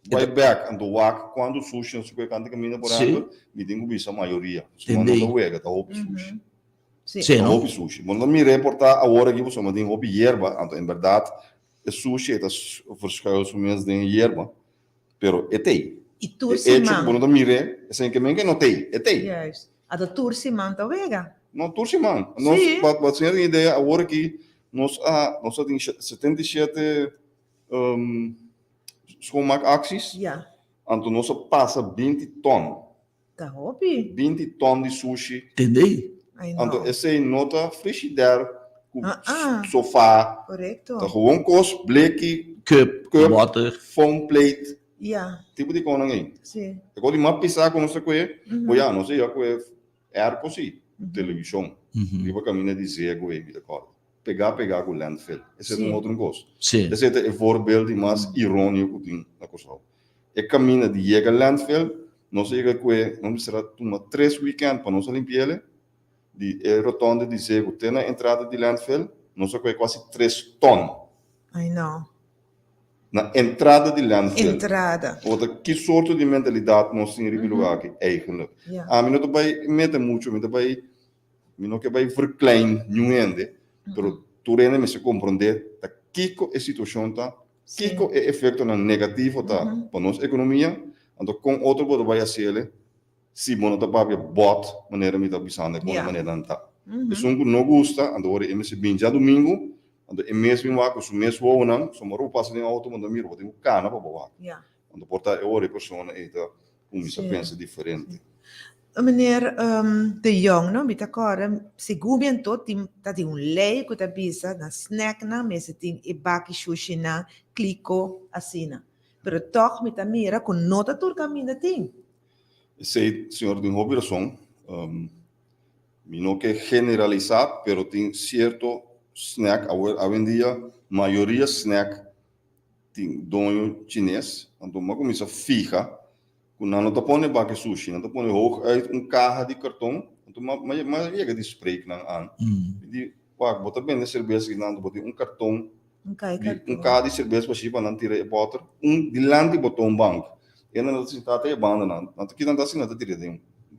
bai bek anto wak kuantu sushi nos kue kanta kaminda por ehempel, mi tin ku bisa mayoria. Pasobra no ta wega, ta hopi sushi. Sí, Ta no? hopi sushi. Bo no ta mira e por ta awor aki pasobra tin hopi yerba, anto en bèrdat e sushi e ta verschuil su mes den e yerba, pero e t'ei. I tur E echo ku siman. bo no ta mir'é, esei ke men ke no t'ei, e t'ei. Juist. Anto tur siman ta wega. No tur siman. Nos, Sí. pa pa siña tin idea, awor aki nos a nos a tin 77 schoonmaakacties. Ja. Anto nos a pasa 20 ton. Ta hopi. 20 ton di sushi. Tende? Ai no. Anto esei no ta frigidair ku Ah, ah. sofa. Korekto. Ta gewoon kos, bleki, Cup, Cup. water. foam plate, Ja, tipo di konan ei. si. E kos di mas pisá ku nos ta kohe, Mhm. bo ya, nos a ya kohe airco si, televishon. Mhm. Riba kaminda di Zego ei, mi ta kòrda. Pegá pegá ku landfill. Esei ta un Si. otro kos. Si. Esei ta e voorbeeld di mas iróniko ku tin na Kòrsou. E kaminda di yega landfill, nos a yega kue, nos mester a tuma tres weekend pa nos a limpi'el, di e rotonde di Zego te na entrada di landfill, nos a kue kuasi tres ton. Ai no. Na entrada di landfill. Entrada. Ota ki sorto di mentalidat nos tin riba e lugar aki eigenlijk? Ja. Ami no ta bai mete mucho, mi ta bai, mi no ke bai verklein niun hende, pero tur hende mester komprondé ta kiko e situashon ta Kiko e efektonan negativo ta pa nos ekonomia? Anto kon otro bo ta bai hasiele si bo no ta papia bòt manera mi ta bisando kon e maneranan ta? Esun ku no gusta, anto ora e mester bin djadumingu, anto e mes bin wak ku su mes wowonan, so mor bo pasa den outo bo no ta mira, bo tin ku kana pa bo wak. Anto por ta e ora e persona ei ta kuminsá pensa diferente. Meneer De Jong, no, mi ta kòrda, segun mi anto tin ta tin un lei ku ta bisa na snacknan mester tin e baki shushinan, kliko, asina. Pero tòg mi ta mira ku no ta tur kaminda tin. Esei señor tin hopi rason. Mi no ke generalisá, pero tin sierto snack, awendia mayoria snack tin doño chines, anto mi a kuminsá fiha Ku nan no ta pone baki sushi, nan ta pone hooguit un kaha di karton. Anto ma ma ma yega di spreek nan aan. Mi di, wak, bo ta bende serbes aki nan, bo tin un karton, Un kaha di di un karton. kaha di serbes pa shi pa nan tira e bòter, un dilanti bo toonbank. E nan ta sinta te e banda nan, nan ta kita nan ta hasi, nan ta tira den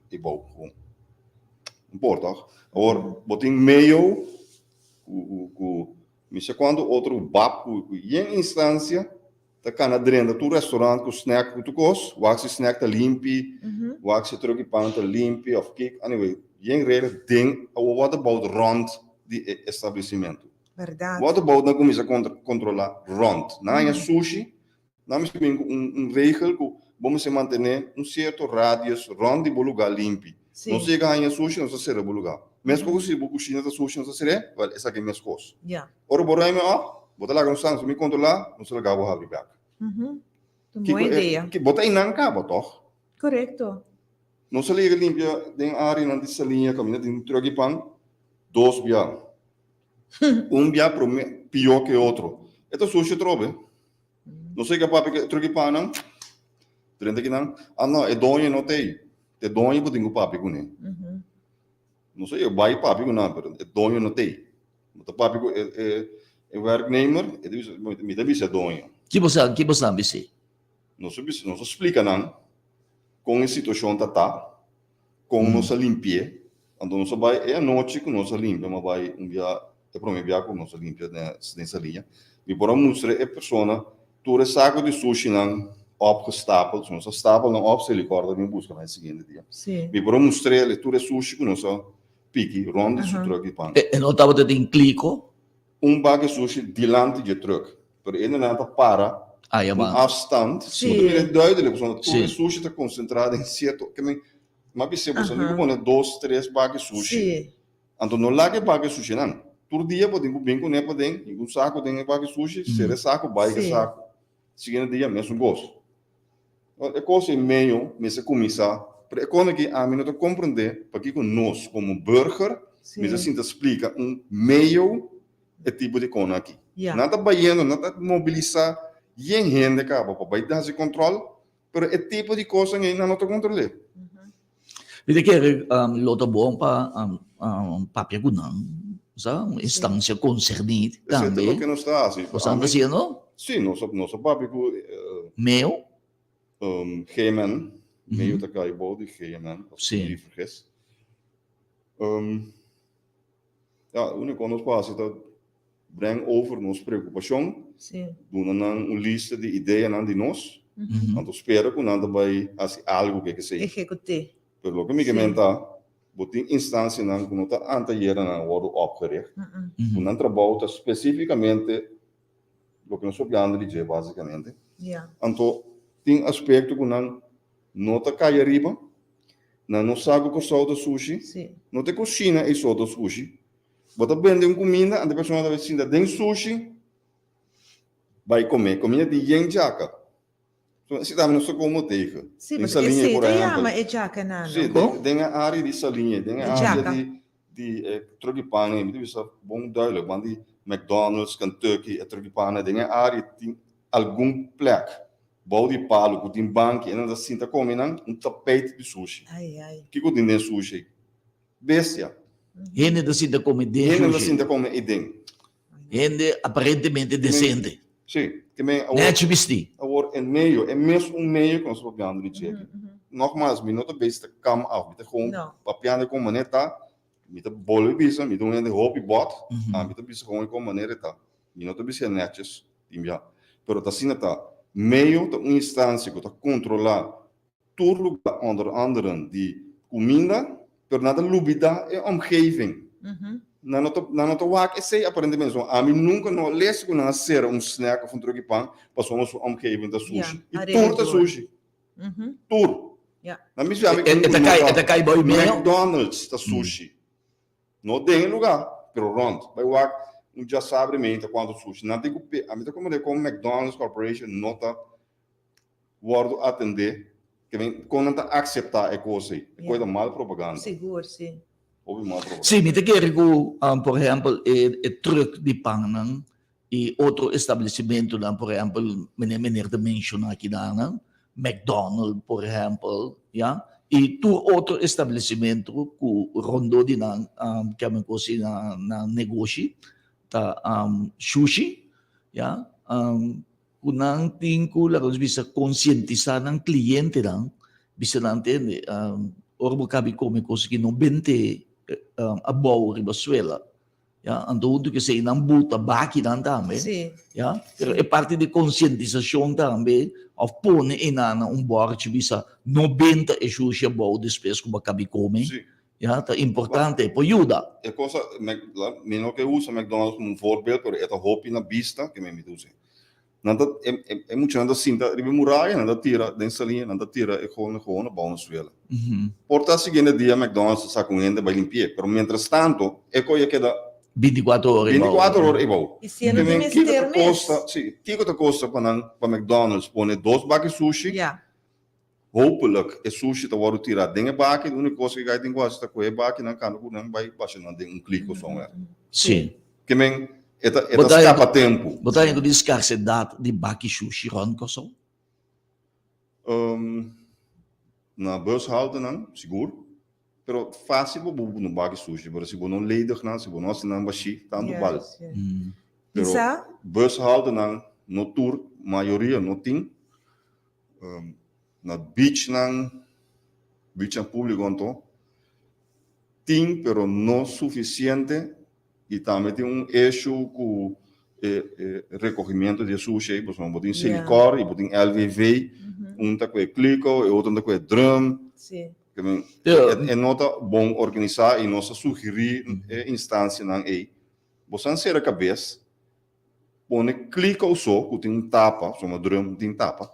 e bou gewoon. No por tòg? Awor, bo tin mayo ku ku ku mi sa kuantu otro bab ku ku yen instansia Ta kana drenta tur restaurant ku snack ku tur kos, wak si snack ta limpi, wak si truki pan ta limpi of kik, anyway, yen regla den awor what about rond di e establecimentu? Berdad. What about nan kuminsa kontrola rond? Nan haña sushi, nan mester bin ku un un regel ku bo mester mantene un sierto radius rond di bo luga limpi. Si. Nos yega haña sushi nos ta sera bo luga. Meskos ku si bo kushina ta sushi nos ta ser'é, wèl esaki meskos. Ya. Ora bo ruime op, bo ta laga nos san, si mi kontrolá, nos ta laga bo habri bek. Ta un bon idea. Bo ta einan kaba tòg? Korekto. Nos a liga limpia den áreanan di Saliña kaminda tin trùk di pan dos bia. Un bia promé pió ke otro. E ta sushi atrobe. Nos a yega papia ku e trùk di pannan, drenta kinan, ah no, e doño no ta ei. Ta e doño bo tin ku papia kuné. Nos a yega bai papia ku nan, pero e doño no ta ei. Bo ta papia ku e e e werknemer, e ta bisa, mi ta bisa e doño. Ki bo sa, ki bo sa bis'é? Nos a bisa, nos a splika nan kon e situashon ta ta, kon nos a limpi'é. Anto nos a bai e anochi ku nos a limpia, mi a bai un bia, e promé bia ku nos a limpia den den Saliña, mi por a mustra e persona tur e sako di sushinan opgestapel, so nos a stapel nan op, Selikor ta bin buska nan e siguiente dia. Mi por a mustr'é tur e sushi ku nos a piki rond di su truck di pan. E no tabata tin kliko? Un bak di sushi dilanti dje truck, pero e nan ta para un afstand. Sí. Bo ta mira duidelijk, pasobra tur Sí. e sushi ta konsentrá den sierto, ke men, m'a bis'é bo, bo pone dos, tres bak di sushi. Sí. Anto no laga e bak di sushinan. Tur dia bo tin ku bin kuné paden, i un saku den e bak di sushi, sera e saku, bai ku e Sí. saku. Siguiente dia mesun kos. E kos ei medio mester kuminsá. Pero e kos aki ami no ta komprendé pakiko nos komo burger mester sinta splika un meio e tipo di kos aki. Nan ta bayendo, nan ta mobilisá yen hende kaba pa bai hasi kòntròl, pero e tipo di kosnan ei nan no ta kontrol'é. Mi ta kere lo ta bon pa papia ku nan, sa, un instansia konserní tambe. Esei ta loke nos ta hasi. Boso ta hasiendo? Sí, nos a papia ku. Meo? GMN, Meo ta kai bou di GMN, as ik me niet vergis. Ja, úniko nos por hasi ta breng over nos preokupashon, duna nan un lista di ideanan di nos, anto spera ku nan ta bai hasi algu ku e kesei. Ehekut'é. Pero loke mi ke men ta, bo tin instansianan ku no ta antayera nan a wòrdu opgericht, ku nan trabou ta spesífikamente loke nos papiando di dje básikamente. Anto tin aspekto ku nan no ta kai ariba, nan no sa ku Kòrsou ta sushi, no ta e kushina ei so ta sushi. Bo ta bende un kuminda, anto e persona ta bai sinta den sushi bai kome. Kuminda tin yen djaka. So esei tambe nos ta komo tegen. Sí, Den pasobra Saliña, esei por ta ehèmpel. yama e djakanan, Sí, no? den, den e área di Saliña, den e E área djaka. di, di e truck di pan ei, mi ta bisa bon duidelijk, want di McDonald's, Kentucky, e truck di pan ei, den e área tin algun plek bou di palu ku tin banki, e nan ta sinta kome nan un tapijt di sushi. Ai, ai. Kiko tin den sushi ei? Bestia. Hende ta sinta kome den Hende ta sushi. sinta kome ei den. Hende aparentemente decente. Sí, ke men awor. Nechi bistí. Awor e meio, e mes un meio ku nos ta papiando di dje aki. Nogmaals, mi no ta bezig ta kam af, mi ta gewoon papiando kon manera ta. Mi ta bolbe bisa, mi ta un hende hopi bòt, a mi ta bisa gewoon kon manera e ta. Mi no ta bisa netjes, tin bia. Pero ta asina ta. Meio ta un instansia ku ta kontrolá tur lugar, onder anderen di kuminda, pero nan ta lubidá e omgeving. Nan no ta, nan no ta wak esei aparentemente. So, ami nunka no a lesa ku nan a sera un snack òf un truki pan pasobra su omgeving ta sushi. I tur ta sushi. Tur. Nan bisa ami ku E ta kai, e ta kai bou meo? McDonald's ta sushi. No den e lugá, pero rònt. Bai wak un djasabri meinta kuantu sushi. Nan tin ku pe, ami ta komprendé kon McDonald's Corporation no ta wòrdu atendé, ke men kon nan ta akseptá e kos ei. E kos ta mal propaganda. Sigur, si. Hopi mal propaganda. Sí, mi ta kere ku, por ehèmpel, e e trùk di pannan i otro establesimentunan, por ehèmpel, meneer meneer ta menshoná kidanan, McDonald, por ehèmpel, ya, i tur otro establesimentu ku rondó di nan ke men kosi na nan negoshi ta shushi, ya. Ku nan tin ku laga nos bisa konsientisá nan klientenan, bisa nan tende, ora bo kabi kome kos aki no bente abou riba suela, ya, anto huntu ku esei nan buta bakinan tambe, ya, pero e parti di konsientisashon tambe òf pone einan un bòrchi bisa no benta e shushi abou despues ku bo a kabi kome, ya, ta importante, por yuda. E cosa, mi no ke usa McDonald's como un voorbeeld, pero e ta hopi na bista ke mi mi ta usa. Nan ta, e, e, e muchanan ta sinta riba e muraya, nan ta tira den salinha, nan ta tira e gewoon, gewoon abou na suela. Por ta siguiente dia McDonald's ta saca un hende bai limpi'é, pero mientras tanto e koe a keda 24 ora ebou. 24 ora ebou. I si e no tin Kiko mester ta mes. kosta, si, kiko ta kosta pa nan, pa McDonald's pone dos baki sushi? Ja. Hopelijk e sushi ta wòrdu tirá den e baki, e úniko kos ku e gai tin ku hasi ta kohe e bakinan kambia ku nan bai basha nan den un kliko somewhere. Sí. Ke men e ta e ta skapa tempu. Bo ta haña ku tin skarsedat di baki shushi rònt Kòrsou? Na bushaltenan sigur, pero fásil pa bo no baki sushi, pero si bo no ledig nan, si bo no hasi nan bashí, tantu bal. Pero bushaltenan no tur, mayoria no tin. Na beachnan, beachnan públiko anto, tin pero no sufisiente i tambe tin un issue ku e e rekogimiento di e sushi ei, pasobra bo tin Selikor i bo tin LVV, un ta ku e kliko, e otro ta ku e drum. E no ta bon organisá i nos a sugerí e instansianan ei, boso a sera kabes Pone kliko so ku tin un tapa, soma drum tin tapa.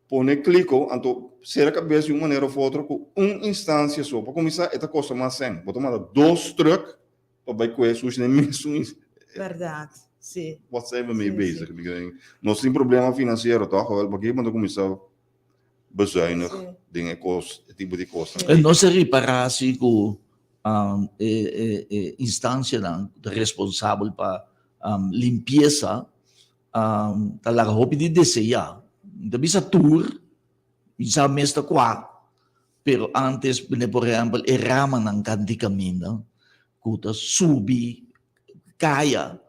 Pone kliko, anto sera kabes di un manera of otro ku un instansia so. Pa kuminsá e ta kosta mas sèn. Bo ta manda dos trùk pa bai kue sushi den mesun Bèrdat, si. Wat zijn we mee bezig? Nos tin problema finansiero tòg? Awèl, pakiko bo ta kuminsá? bezuinig den e kos, e tipo di kosnan. E no se ripará si ku e e instansianan ku ta responsabel pa limpiesa ta laga hopi di deseá. Mi ta bisa tur, mi sa mes ta kua, pero antes por ehèmpel e ramanan kan di kaminda ku ta subi kaya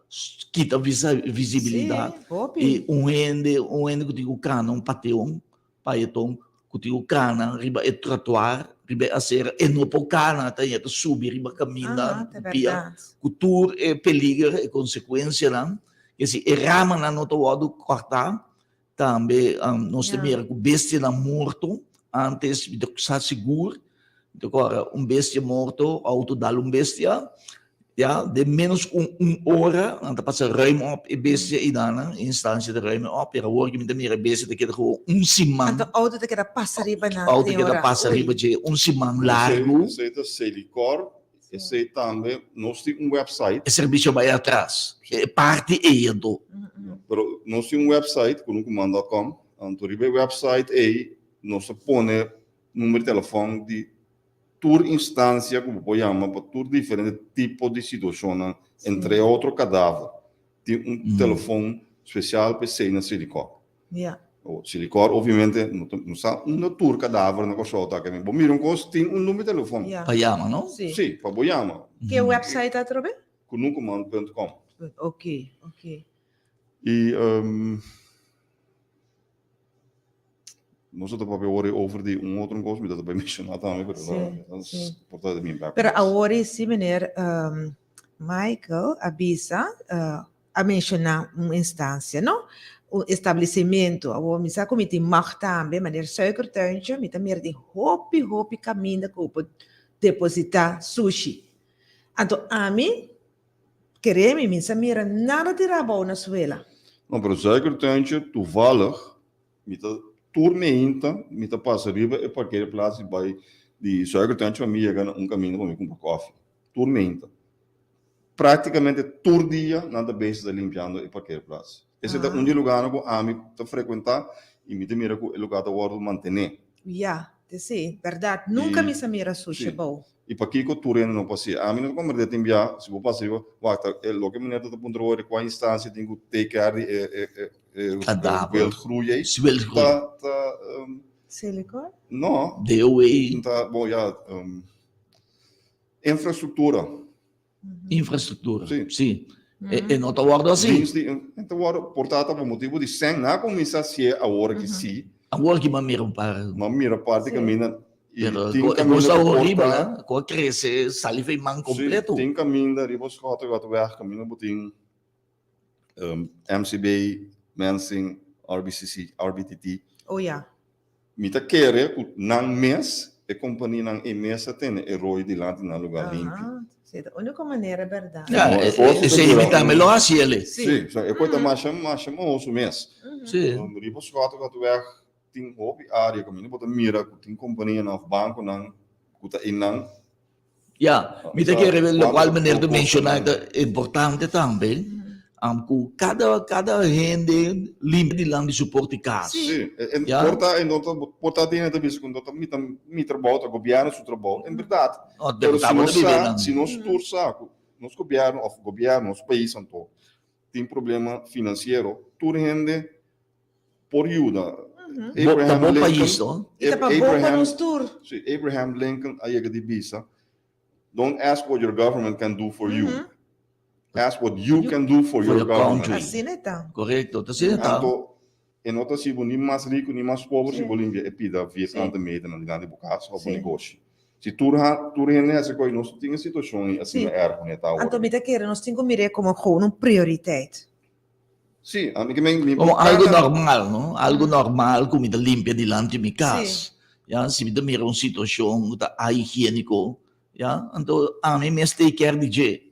kita visibilidad y un hende un hende ku tin ku kana un pateon paeton ku tin ku kana riba e trottoir riba e acera e no por kana ta ta subi riba kaminda pia ku tur e peliger e konsekuensianan ke si e ramanan no ta wòrdu kòrtá Tambe nos ta mira ku bestianan morto, antes mi ta sa sigur, mi ta kòrda un bestia morto, outo dal un bestia, ya, den ménos ku un ora nan ta pasa ruim op e bestia einan, e instansia ta ruim op, pero awor ku mi ta mira e bestia ta keda gewoon un siman. Anto outo ta keda pasa riba nan. Outo keda pasa riba dje un siman largu. Esei ta Selikor Esei tambe, nos tin un website. E servisio bai atras, e parti ei anto. Pero nos tin un website, kunukuman dot com, anto riba e website ei nos ta pone number di telefòn di tur instansia ku bo por yama pa tur diferente tipo di situashonnan, entre otro kadaver. Tin un telefòn spesial pa esei na Silicon. Ja. O, Silicor, obviamente, no, no sa unda tur kadaver na Kòrsou ta. Bo mira un kos, tin un number di telefòn. Ja. Pa yama, no? Sí. Sí, pa bo yama. Ke website atrobe? Kunukuman.com. Ok, ok. I um, nos ta papia awor over di un otro kos, mi ta bai menshoná tambe, pero Sí, no, sí. por ta di mi back. Pero awor sí, meneer Michael a bisa, a menshoná un instansia, no? Un establesimentu. Awor mi sa ku mi tin mag tambe, manera Suikertuintje, mi ta mira tin hopi, hopi kaminda ku bo por depositá sushi. Anto ami, kere mi, mi sa mira nada tirá abou na suela. No, pero Suikertuintje toevallig, mi ta tur meinta, mi ta pasa riba e parkeerplaats di bai di Suikertuintje pa mi yega na un kaminda pa mi kumpra kòfi. Tur meinta. Práktikamente tur dia nan ta bezig ta limpiando e parkeerplaats. Esei ta un di e lugarnan ku ami ta frekuentá i mi ta mira ku e lugar ta wòrdu mantené. Ya, te sí, bèrdat. Nunka mi sa mira sushi abou. I pakiko tur hende no por hasié? Ami no ta komprendé tin bia, si bo pasa riba, wak, ta e loke meneer ta ta puntra hoor di kua instansia tin ku take care di e e e Kadaver. wildgroei ei. Wildgroei. Ta ta Silicon? No. DOE. Ta, bon ya, Infrastruktura. Infrastruktura, Sí. sí. E, e no ta wòrdu así. Dienst di, e ta wòrdu, por ta ta pa motibu di sèn, nan a kuminsá hasié awor ki sí. Awor ki m'a mira un par. M'a mira parti kaminda i Pero tin e kaminda kos ta ku por horibel, ta. eh, ku a krese sali for e man Sí, kompleto. tin kaminda riba Schottegatweg, kaminda bo tin MCB, Mensing, RBCC, RBTT. Oh ya. Mi ta kere ku nan mes, e kompanianan ei mes ta tene e roi dilanti nan lugá limpi. Aha, si, ta úniko manera bèrdat. Ja, No, e kos ta esei dura mi tambe un- lo hasi el'e. Sí. Sí, so e kos ta masha, masha mahoso mes. Sí. Riba Schottegatweg tin hopi área kaminda bo ta mira ku tin kompanianan òf bankonan ku ta einan. Ya, mi ta kere lokual meneer ta menshoná ta importante tambe, ku kada kada hende limpia dilanti di su porta di kas. Sí, e por ta e no ta por ta tin hende ta bisa ku no ta mi ta mi trabou ta gobièrnu su trabou, en bèrdat. Pero si nos sa, si nos tur sa ku nos gobièrnu òf gobièrnu nos pais anto tin problema finansiero, tur hende por yuda. Abraham ta bo pais, no? I ta pa bo pa nos tur. Sí, Abraham Lincoln a yega di bisa, Don't ask what your government can do for you. Ask what you can do for your government. Asina e ta. Korekto, ta asina e ta. Anto, e no ta hasi bo ni mas riku ni mas pober si bo limpia e pida vierkante meternan dilanti bo kas òf bo negoshi. Si tur tur hende hasi koi, nos tin e situashon ei asina erg manera ta awor. Anto mi ta kere nos tin ku mir'é komo gewoon un prioritet. Sí, ami ke men mi Como algo normal, no? Algo normal ku mi ta limpia dilanti mi kas. Ya, si mi ta mira un situashon ku ta ahigiéniko, ya, anto ami mes take care di dje.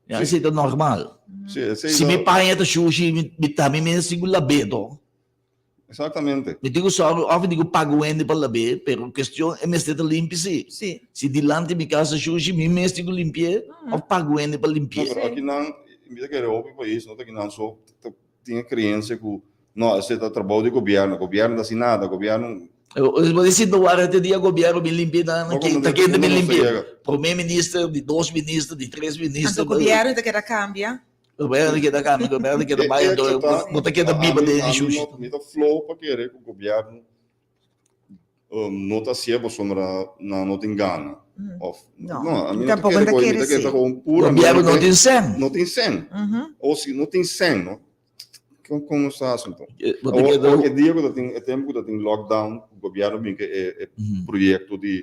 Ya, esei ta normal. Sí, esei Si mi paña ta shushi, mi ta mi mes tin ku lab'é to. Exactamente. Mi tin ku sòru òf mi tin ku paga un hende pa lab'é, pero kuestion e mester ta limpi sí. Sí. Si dilanti mi kas ta shushi, mi mes tin ku limpi'é òf paga un hende pa limpi'é. No, pero akinan, mi ta kere hopi pais, no ta akinan so, ta tin e creencia ku no, esei ta trabou di gobièrnu, gobièrnu ta hasi nada, gobièrnu. Bo di sinta wara te dia gobierno bin limpia nan, ta kende bin limpia? Prome minister, di dos minister, di tres minister. Anto gobierno ta keda cambia? Gobierno ta keda cambia, gobierno ta keda bai, anto bo ta keda biba den e shushi. Mi ta flow pa kere ku gobierno no ta hacié pasobra nan no tin gana. Of, no, ami no ta kere ku, mi ta kere ta kon puramente. Gobierno no tin sen. No tin sen. O si no tin sen, no. Kon kon nos ta hasi anto? Bo ta keda. Awor e dia ku ta tin, e tempu ku ta tin lockdown, ku gobièrnu bin ku e e proyekto di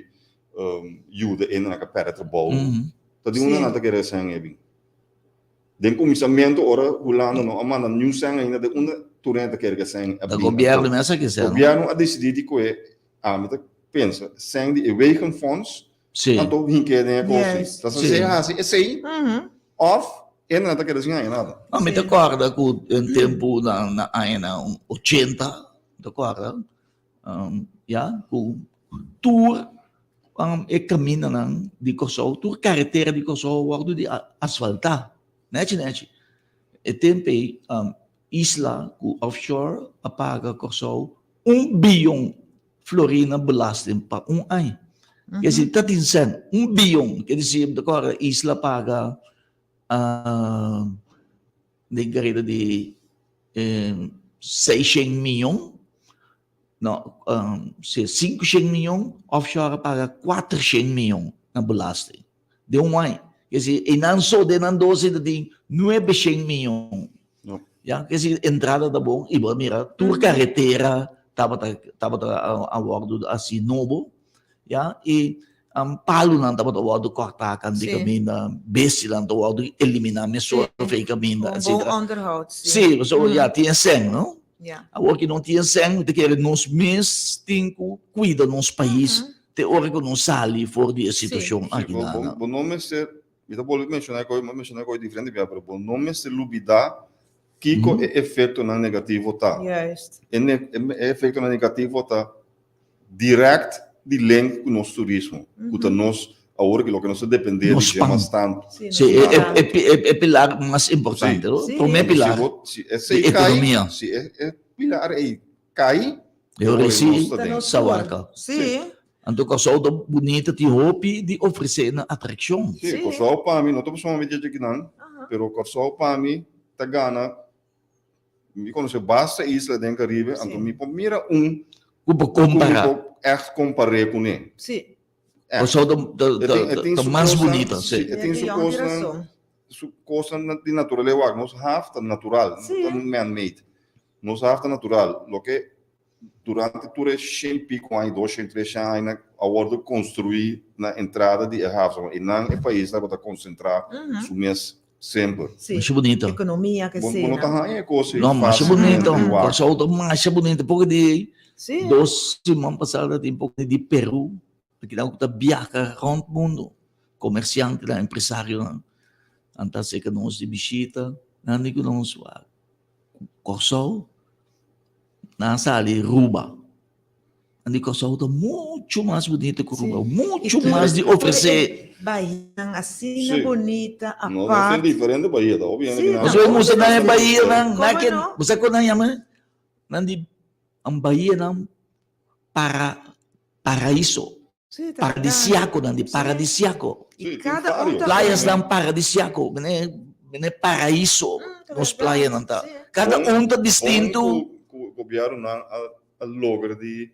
yuda hende nan ka pèrdè trabou, ta di unda nan ta kere sèn e bin? Den kuminsamentu ora Hulanda no a manda niun sèn ainda, di unda tur hende ta kere ku e sèn a Ta bin gobièrnu anto? mes a ke sèn. Gobièrnu a disidí di ku e, ami ta pensa, sèn di e Wegenfonds Anto hink'é den e kos ei. Ta sa sea hasi esei òf e nan ta keda sin haña nada. No, mi ta kòrda ku den tempu na añanan ochenta, mi ta kòrda, ya, ku tur e kamindanan di Kòrsou, tur karetera di Kòrsou a wòrdu di asfaltá, nèchi nèchi. E tempu ei Isla ku offshore a paga Kòrsou un biyon florina belasting pa un aña. Ke si ta tin sèn, un biyon, ke disi mi ta kòrda Isla paga den kareda di seishen miyon, no, si sinkoshen miyon, offshore a paga kuatershen miyon na belasting. Den un aña. Ke si einan so den nan dos ta tin nuebeshen miyon. Ya, ke si entrada ta bon i bo a mira tur karetera tabata tabata a wòrdu hasi nobo, ya, i palunan tabata wòrdu kòrtá kan di kaminda, bestianan ta wòrdu eliminá mesora for e kaminda, etsetera. Un bon onderhoud, si. Si, pasobra ya tin e sèn, no? Awor ki no tin e sèn, mi ta kere nos mes tin ku kuida nos pais Te ora ku nos sali for di e situashon aki bo, na. Bo no mester, mi ta bolbe menshoná e kos, mi a menshoná e kos diferente bia, pero bo no mester lubidá kiko e efektonan negativo ta. Juist. E ne, e efektonan negativo ta dirèkt di link ku nos turismo, ku ta nos, awor ki loke nos ta dependé di Nos dje pan. mas tantu. Sí, Sí, nos e, e, pan. e, e, e pilar mas importante, Sí. no? Sí. Promé Si pilar bo, si di esei kai, ekonomia. si e, e pilar ei kai, E ora ora sí, nos ta Ta den. nos Sawarka. Sí. Anto Kòrsou ta bunita, tin hopi di ofresé na atrakshon. Sí, Kòrsou pa mi, no ta pasobra mi dje djekinan, pero Kòrsou pa mi ta gana, mi konosé basta isla den Karibe, anto mi por mira un Ku por ku mi kompará. por ègt kompar'é kuné. Sí. Ègt. Kòrsou ta, ta, E tin, e tin ta su mas kosnan, bunita, sí, sí. e tin su Yon tin kosnan, rason. su kosnan di naturalesa, wak, nos haf ta natural, no ta man-made. Nos haf ta natural, loke Durante tur e shen pico aña, dos shen, tres shen aña a wordo construi na entrada di e haaf. Y nan e pais tabata concentra su mes semper. Sí. Masha bunita. Economia ke Bo sena. no ta haña e cos ei No, masha facilmente bunita. wak. Kòrsou ta masha bunita. Poko di Sí. dos siman pasá tatin poko di Peru. Kinan ku ta biaha rònt mundu. Komersiantenan, empresarionan. Nan ta seka nos di bishita. Nan di ku nos wak. Kòrsou. Nan a sali Ruba. Nan di Kòrsou ta muchu mas bunita ku Ruba. Muchu mas di ofresé. Bahianan asina Sí. bunita, No, nos apart. tin diferente bahia, ta hopi hende Sí, ki nan. Nos bai mustra nan e bahianan. Como Nan ke, no? bo sa kon nan yama? Nan di un bahianan para, paraiso. Sí, ta verdad. Paradisiaco nan di, Sí. paradisiaco. Y Sí, tin cada un varios. ta Playas nan paradisiaco, mene, mene paraíso, Mm, ta nos verdad. playanan ta. Sí. Cada Bon- un ta bon distinto. Ku, ku gobiernonan a, a logra di,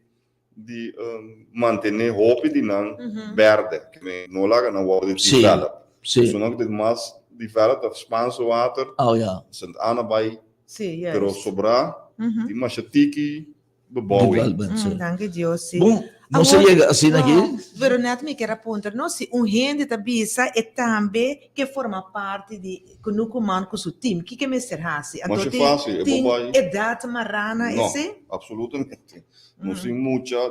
di um, mantene hopi di nan Mhm. berde. Ke men no laga nan wòrdu Sí, develop. sí. So nan ku ta mas develop ta Spaanse Water, Oh ja. Sint Anna Bay, Sí, pero juist. sobrá Mhm. di masha tiki bebouwing. Development, sí. Danki Dios, sí. Bon, nos a Awor, yega asina no, aki. pero net mi kier a puntra, no, si un hende ta bisa e tambe ke forma parti di Kunuku Man ku su team, kiko e mester hasi? Anto Masha tin, fácil, e tin bo bai. edat mará na No, esei? absolutamente. Nos tin mucha,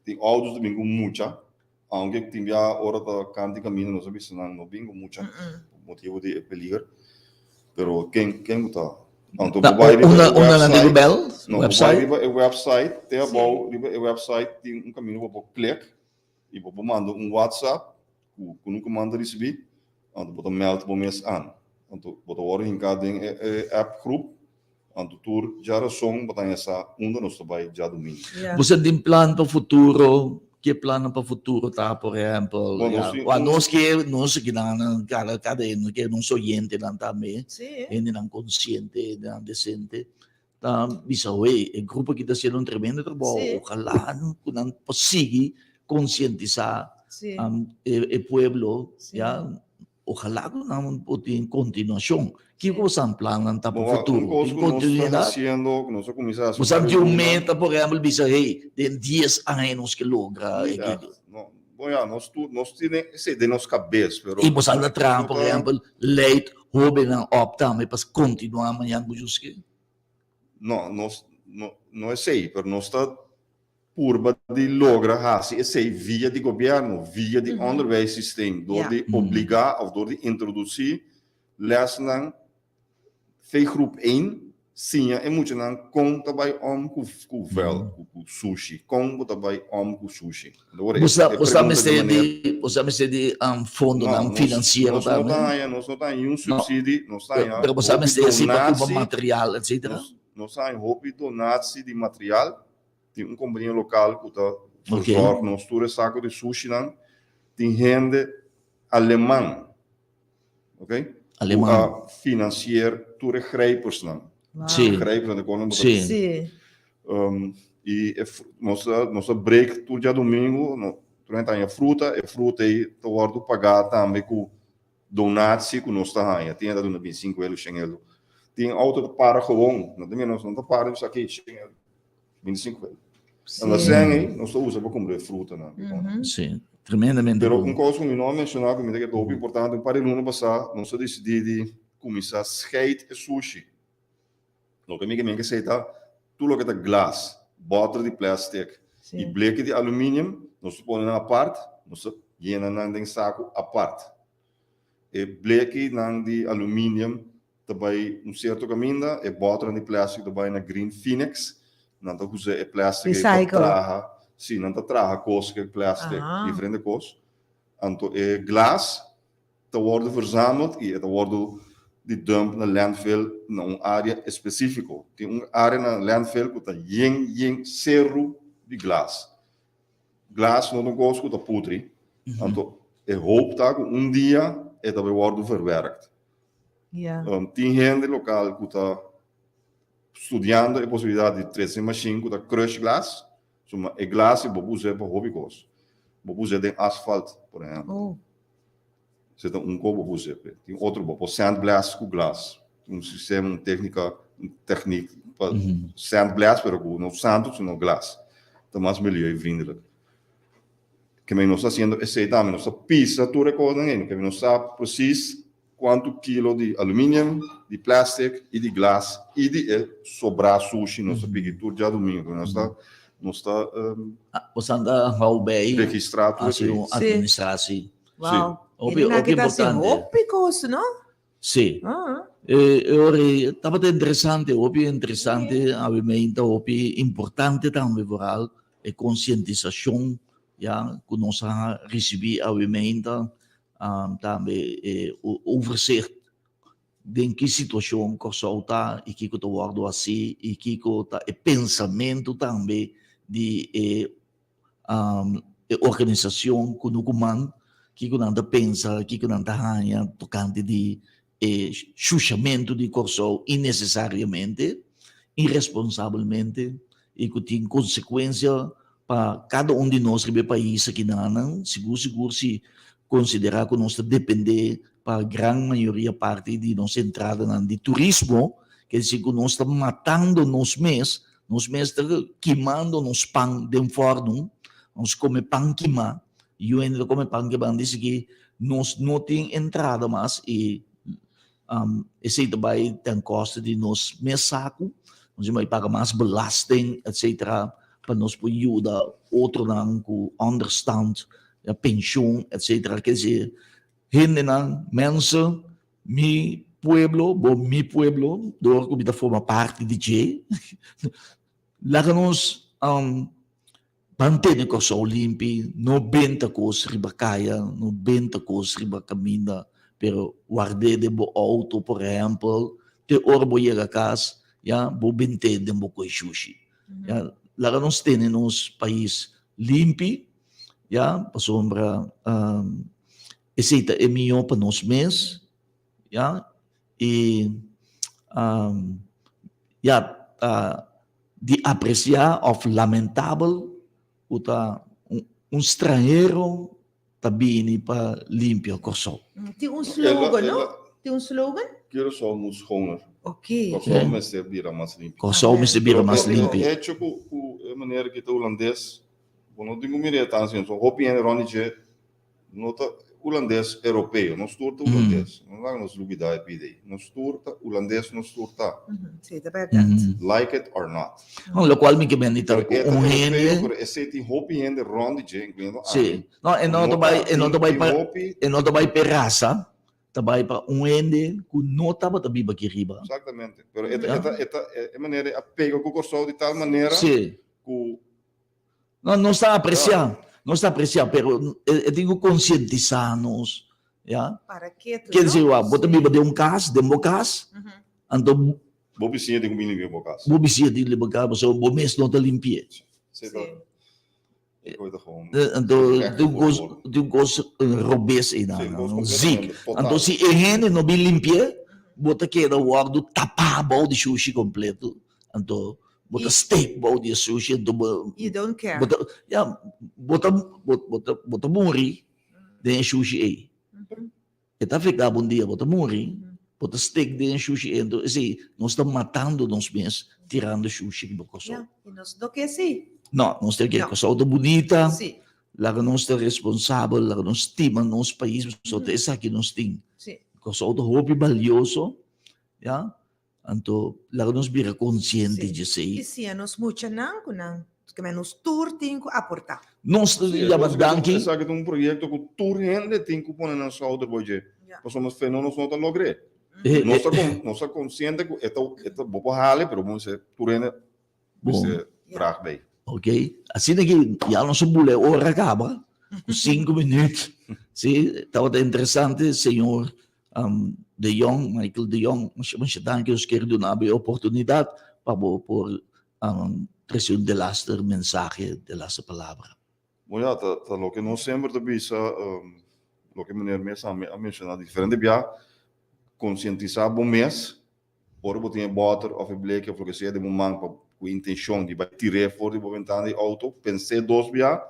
tin ouders ta bin ku mucha, aunke tin bia ora ta kanta i kaminda nos a bisa nan no bin ku mucha, motibu di e peliger. Pero ken ken ku ta? Anto bo bai riba Unda e unda nan tin ku website. bel? No, bo bai Website? riba e website, te abou riba e website tin un kaminda ku bo por klik i bo por manda un WhatsApp ku ku nunka manda risibí, anto bo ta mèld bo mes an. Anto bo ta wòrdu hinká den e e app groep. Anto tur djarason bo ta haña sa unda nos ta bai djadumingu. Bo sa tin plan pa futuro? Ke plannan pa futuro ta, por ehèmpel? Bon, nos tin Wa un. nos ke nos kinan kada kada hende ke nos oyentenan tambe, Sí. hendenan konsiente, hendenan desente, ta bisa, Oe, e grupo aki ta hasiendo un tremendo trabou, Sí. ojalá ku nan por sigui konsientisá Sí. e pueblo, Sí. ya. Ojalá ku nan por tin kontinuashon. Kiko boso plannan ta pa Bo, un futuro? kos Tin ku nos ta kontinuidat? hasiendo, ku nos a kuminsá hasi un Boso par tin di un luna. meta, por ehèmpel, bisa, hey, den dies aña nos ke logra e Ya, kiko. no, bo ya, nos tur, nos tin esei den nos kabes, pero I boso a traha, no por ta. ehèmpel, leid hóbennan òp tambe pa kontinuá mañana ku Juske? No, nos, no, no esei, pero nos ta Purba di logra hasi esei via di gobièrnu, via di onderwijssysteem, dor di obligá òf dor di introdusí lèsnan fe groep één, siña e muchanan kon ta bai om ku ku vèl, ku sushi, kon bo ta bai om ku sushi. Bo sa bo sa mester di bo sa mester di fondonan finansiero Nos no tambe? ta haña, nos no ta haña niun supsidi, nos ta haña Pero bo sa hopi mester si pa kumpra donatie, material etcetera? nos ta haña hopi donatie di material. Tin un kompania lokal ku ta verzorg nos tur e sako di sushinan. Tin hende aleman, ok, ku a finansier tur e grijpersnan. Sí. Grijpersnan di konan bo ta. Sí. I e nos ta nos ta break tur djadumingu, no tur hende ta haña fruta, e fruta ei ta wòrdu pagá tambe ku donatie ku nos ta haña. Tin hende ta duna 25 euro, 100 euro. Tin outo ta para gewoon, no ta mira nos no ta para bisa aki 100 euro. 25 euro. Sí. En la sèn ei nos ta usa pa kumpra e frutanan. Sí, tremendamente Pero bon. un kos ku mi no a menshoná ku mi ta kere ta hopi importante, un par di luna pasá nos a disidí di kuminsá scheid e sushi. Loke mi ke men ke esei ta tur loke ta glas, bòter di plèstik i bleki di aluminium nos ta pone nan apart, nos ta yena nan den saku apart. E blekinan di aluminium ta bai un sierto kaminda, e bòternan di plèstik ta bai na Green Phoenix, nan ta usa e plèstik ei pa traha, si, nan ta traha kos ku e plèstik, diferente kos. Anto e glas ta wòrdu verzameld i e ta wòrdu di dump na landfill na un área espesífiko. Tin un área na landfill ku ta yen yen seru di glas. Glas no ta un kos ku ta putri, anto e hoop ta ku un dia e ta bai wòrdu verwerkt. Tin hende lokal ku ta studiando e posibilidat di trese mashin ku ta crush glas, suma e glas bo por us'é pa hopi kos. Bo por us'é den asfalt, por ehèmpel. Esei ta un kos bo por us'é p'e. Tin otro bo por sandblast ku glas. Un sistema, un téknika, un tèknik pa sandblast pero ku no santu sino glas. Ta mas milieuvriendelijk. Kemey nos ta hasiendo esei tambe, nos ta pisa tur e kosnan ei, kemey nos sa presis kuantu kilo di aluminium, di plastic i di glas i di e sobrá sushi nos ta piki tur djadumingu. Nos ta nos ta Boso anda hou bij registrá tur hasi esei. un administratie. Wow. Hopi Hende nan hopi ki ta hasi importante. hopi kos, no? Sí. Ah. E ora ei tabata interesante, hopi interesante, awe ta hopi importante tambe vooral e konsientisashon ya ku nos a risibí awe meinta, tambe e overzicht den ki situashon Kòrsou ta i kiko ta wòrdu hasí i kiko ta e pensamentu tambe di e e organisashon Kunukuman, kiko nan ta pensa, kiko nan ta haña tokante di e shushamentu di Kòrsou innesesariamente, iresponsabelmente i ku tin konsekuensia pa kada un di nos riba e pais akinanan, sigur sigur si konsiderá ku nos ta dependé pa gran mayoria parti di nos entradanan di turismo, ke disi ku nos ta matando nos mes, nos mes ta kimando nos pan den fòrnu, nos kome pan kimá, yu hende ta kome pan kimá, disi ki nos no tin entrada mas i esei ta bai ten koste di nos mes saku, nos tin bai paga mas belasting etcetera pa nos por yuda otronan ku onderstand, penshun etcetera. Ke disi hendenan, mensen, mi pueblo, bo mi pueblo, dor ku mi ta forma parti di dje, laga nos Ban tene Kòrsou limpi, no benta kos riba kaya, no benta kos riba kaminda, pero ward'é den bo outo, por ehèmpel, te ora bo yega kas. ya, bo bent'é den bo koi shushi. Ya, laga nos tene nos pais limpi, ya, pasobra esei ta e mihó pa nos mes, ya, i ya, ta di apresiá òf lamentabel ku ta un stranhero ta bini pa limpia Kòrsou. Tin un slogan, no? Tin un slogan? Curaçao moet schoner. Ok. Kòrsou mester bira mas limpi. Kòrsou mester bira mas limpi. E hecho ku e manera ki ta hulandes, bo no tin ku mira e tan asina. So hopi hende rònt di dje no ta hulandes europeo, nos tur ta hulandes. No laga nos lubida e pida ei. Nos tur ta hulandes, nos tur ta. Sí, ta bèrdat. Like it or not. No, locual mi ke bende ta Pero e ta un europeo, hende. pero esei tin hopi hende rònt di dje, incluyendo ami. Sí. No, e no ta bai, e no ta bai Tin pa, hopi. e no ta bai pe rasa, ta bai pa un hende ku no tabata biba aki riba. Exactamente. Pero e ta, e ta, e ta, e manera a pega ku Kòrsou di tal manera Sí. ku No, nos ta apreciá, nos ta apreciá, pero e tin ku konsientisá nos, ya. Para ketu, Ker disi, no? wak, bo ta biba den un kas, den bo kas, anto Bo bisiña tin ku bin limpia bo kas. Bo bisiña tin ku limpia bo kas, pasobra bo mes no ta limpi'é. Sí, ta. E kos ta gewoon. Anto, tin un kos, tin un kos robes einan, Sí, un kos ziek. completamente, total. Anto si e hende no bin limpi'é, bo ta keda wòrdu tapá bou di shushi kompleto. Anto, bo ta steek bou di e shushi, anto bo. You don't care. Bo ta, ya, bo ta, bo ta, bo ta muri den e shushi ei. E ta afektá bo un dia, bo ta muri, bo ta stek den e shushi ei. Enton esei, nos ta matando nos mes tirando shushi riba Kòrsou. Ya, i nos no ke esei. No, nos ta ke No. Kòrsou ta bunita, Sí. laga nos ta responsabel, laga nos stima nos pais, pasobra ta esaki nos tin. Sí. Kòrsou ta hopi balioso, ya, Anto laga nos bira konsiente Sí. dje esei. I siña nos muchanan ku nan ke men nos tur tin ku aportá. Nos ta Sí, yama esaki ta un- danki. Esaki ta un proyekto ku tur hende tin ku pone nan schouder bo dje. Ja. Pasobra nos fe no nos no ta logr'é. Eh, Nos ta kon- nos ta konsiente ku e ta e ta bo por hale, pero bo mester tur hende Bon. mester Ja. draag bij. Ok, asina ki ya nos a bula e ora kaba, ku sinku minuut. Sí, tabata interesante, señor um, De Jong, Michael De Jong, masha masha danki, nos kier duna bo e oportunidat pa bo por um, trese un delaster mensahe, delaster palabra. Bon ya, ta, ta loke nos semper ta bisa, um, loke meneer mes a, a menciona diferente bia, konsientisá bo mes, ora bo tin e bòter òf e bleki òf loke sea den bo man pa ku intenshon di bai tir'é for di bo bentana di outo, pens'é dos bia,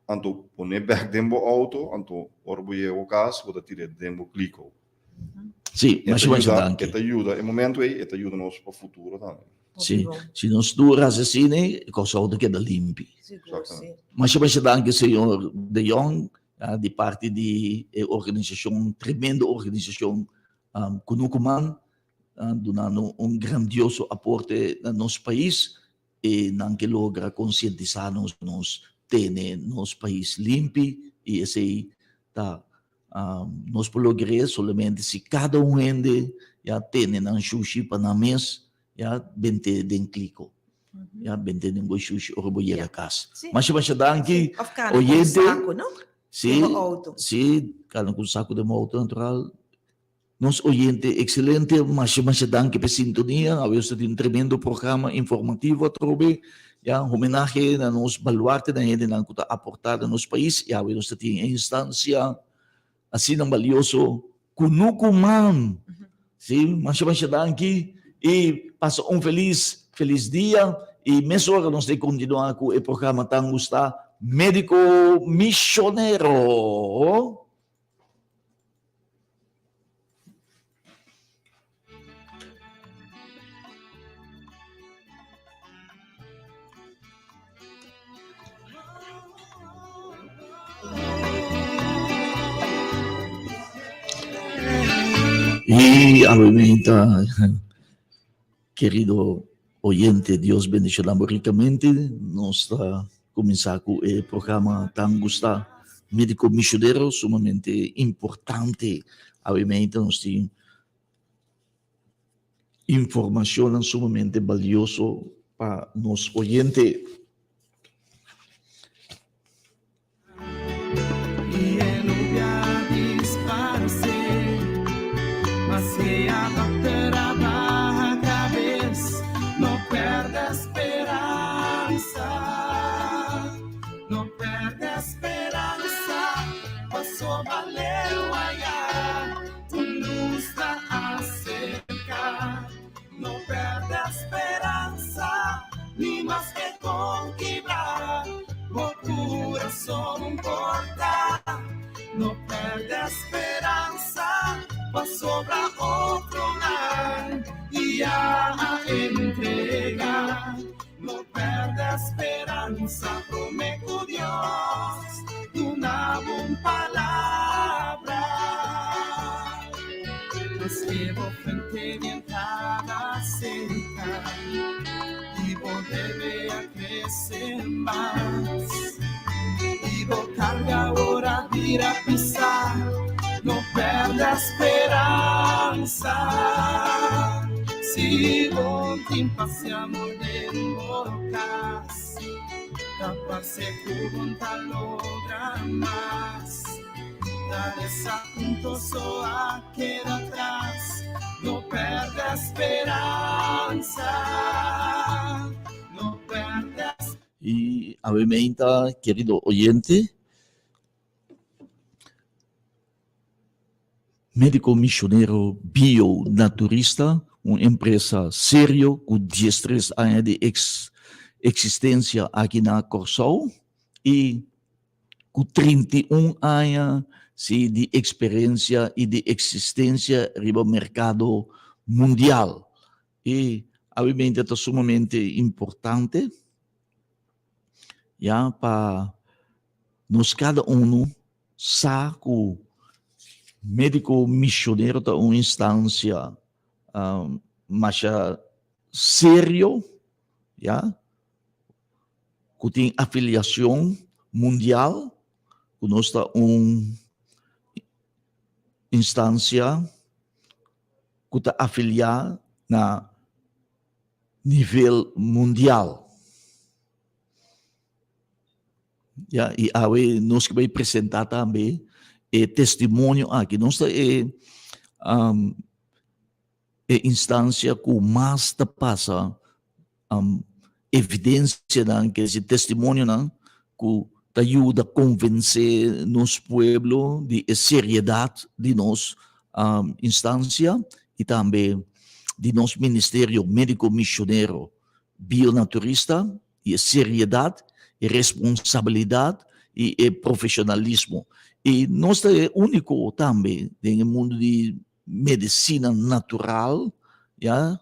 Anto pone bek den bo auto, anto ora bo yega bo cas bo ta tira den bo kliko. Sí, E ta masha masha yuda, danki. e ta yuda, e momento ei e ta yuda nos pa futuro tambe. Sí, si nos tur haci asina, e Kòrsou ta keda limpi. Sigur, sí. Masha masha danki señor De Jong, di parti di e organisashon, tremendo organisashon Kunuku Man, dunando un grandioso aporte na nos pais. E nan ke logra konsientisá nos pa nos tene nos pais limpi i esei ta nos por logr'é solamente si kada un hende ya tene nan shushi pa nan mes ya bent'é den kliko, ya bent'é den bo shushi ora bo yega kas. Masha masha danki oyente. Si, si, kana ku un saku den bo outo natural. Nos oyente excelente, masha masha danki p'e sintonia. Awe nos ta tin un tremendo programa informativo atrobe, ya, homenahe na nos baluarte, na hendenan ku ta aporta na nos pais, i awe nos ta tin e instancia asina balioso Kunuku Man. Si, masha masha danki i pasa un felis felis dia i mesora nos ta kontinua ku e programa tan gusta Medico Misionero. Y awe querido oyente, Dios bendiciona bo ricamente. Nos ta cuminsa cu e programa tan gusta Medico Misionero, sumamente importante. Awe meinta nos tin informacionnan sumamente balioso pa nos oyente. Pasobra leu ayá un lus ta aserká. No pèrdè speransa, ni maske kon kibrá bo kurason por ta. No pèrdè speransa, pasobra otronan ya a entregá. No pèrdè speransa, promé ku Dios duna bo un palabra. Maske bo frente di entrada seka i bo debe a krese mas i bo karga ora bira pisá, no pèrdè speransa. Si bo tin pas i amor den bo kas, ta parse ku bo ta logra mas. Ta desapunto so a keda atras, no pèrdè speransa, no pèrdè. I awe meinta, kerido oyente, Médiko Misionero Bio Naturista, un empresa serio ku diestres aña di eksistensia aki na Kòrsou i ku 31 aña si di eksperensia i di eksistensia riba merkado mundial. I awimente ta sumamente importante ya pa nos kada unu sa ku médiko misionero ta un instansia masha serio, ya, ku tin afiliashon mundial, ku nos ta un instansia ku ta afiliá na nivel mundial. Ya, i awe nos ke bai presentá tambe e testimonio aki. Nos ta e um, e instansia ku mas ta pasa um, evidensianan, ke si testimonionan ku ta yuda konvensé nos pueblo di e seriedat di nos um, instansia i tambe di nos ministerio médiko misionero bionaturista i e seriedat, e responsabilidat i e profesionalismo. I nos ta e úniko tambe den e mundu di medisina natural, ya,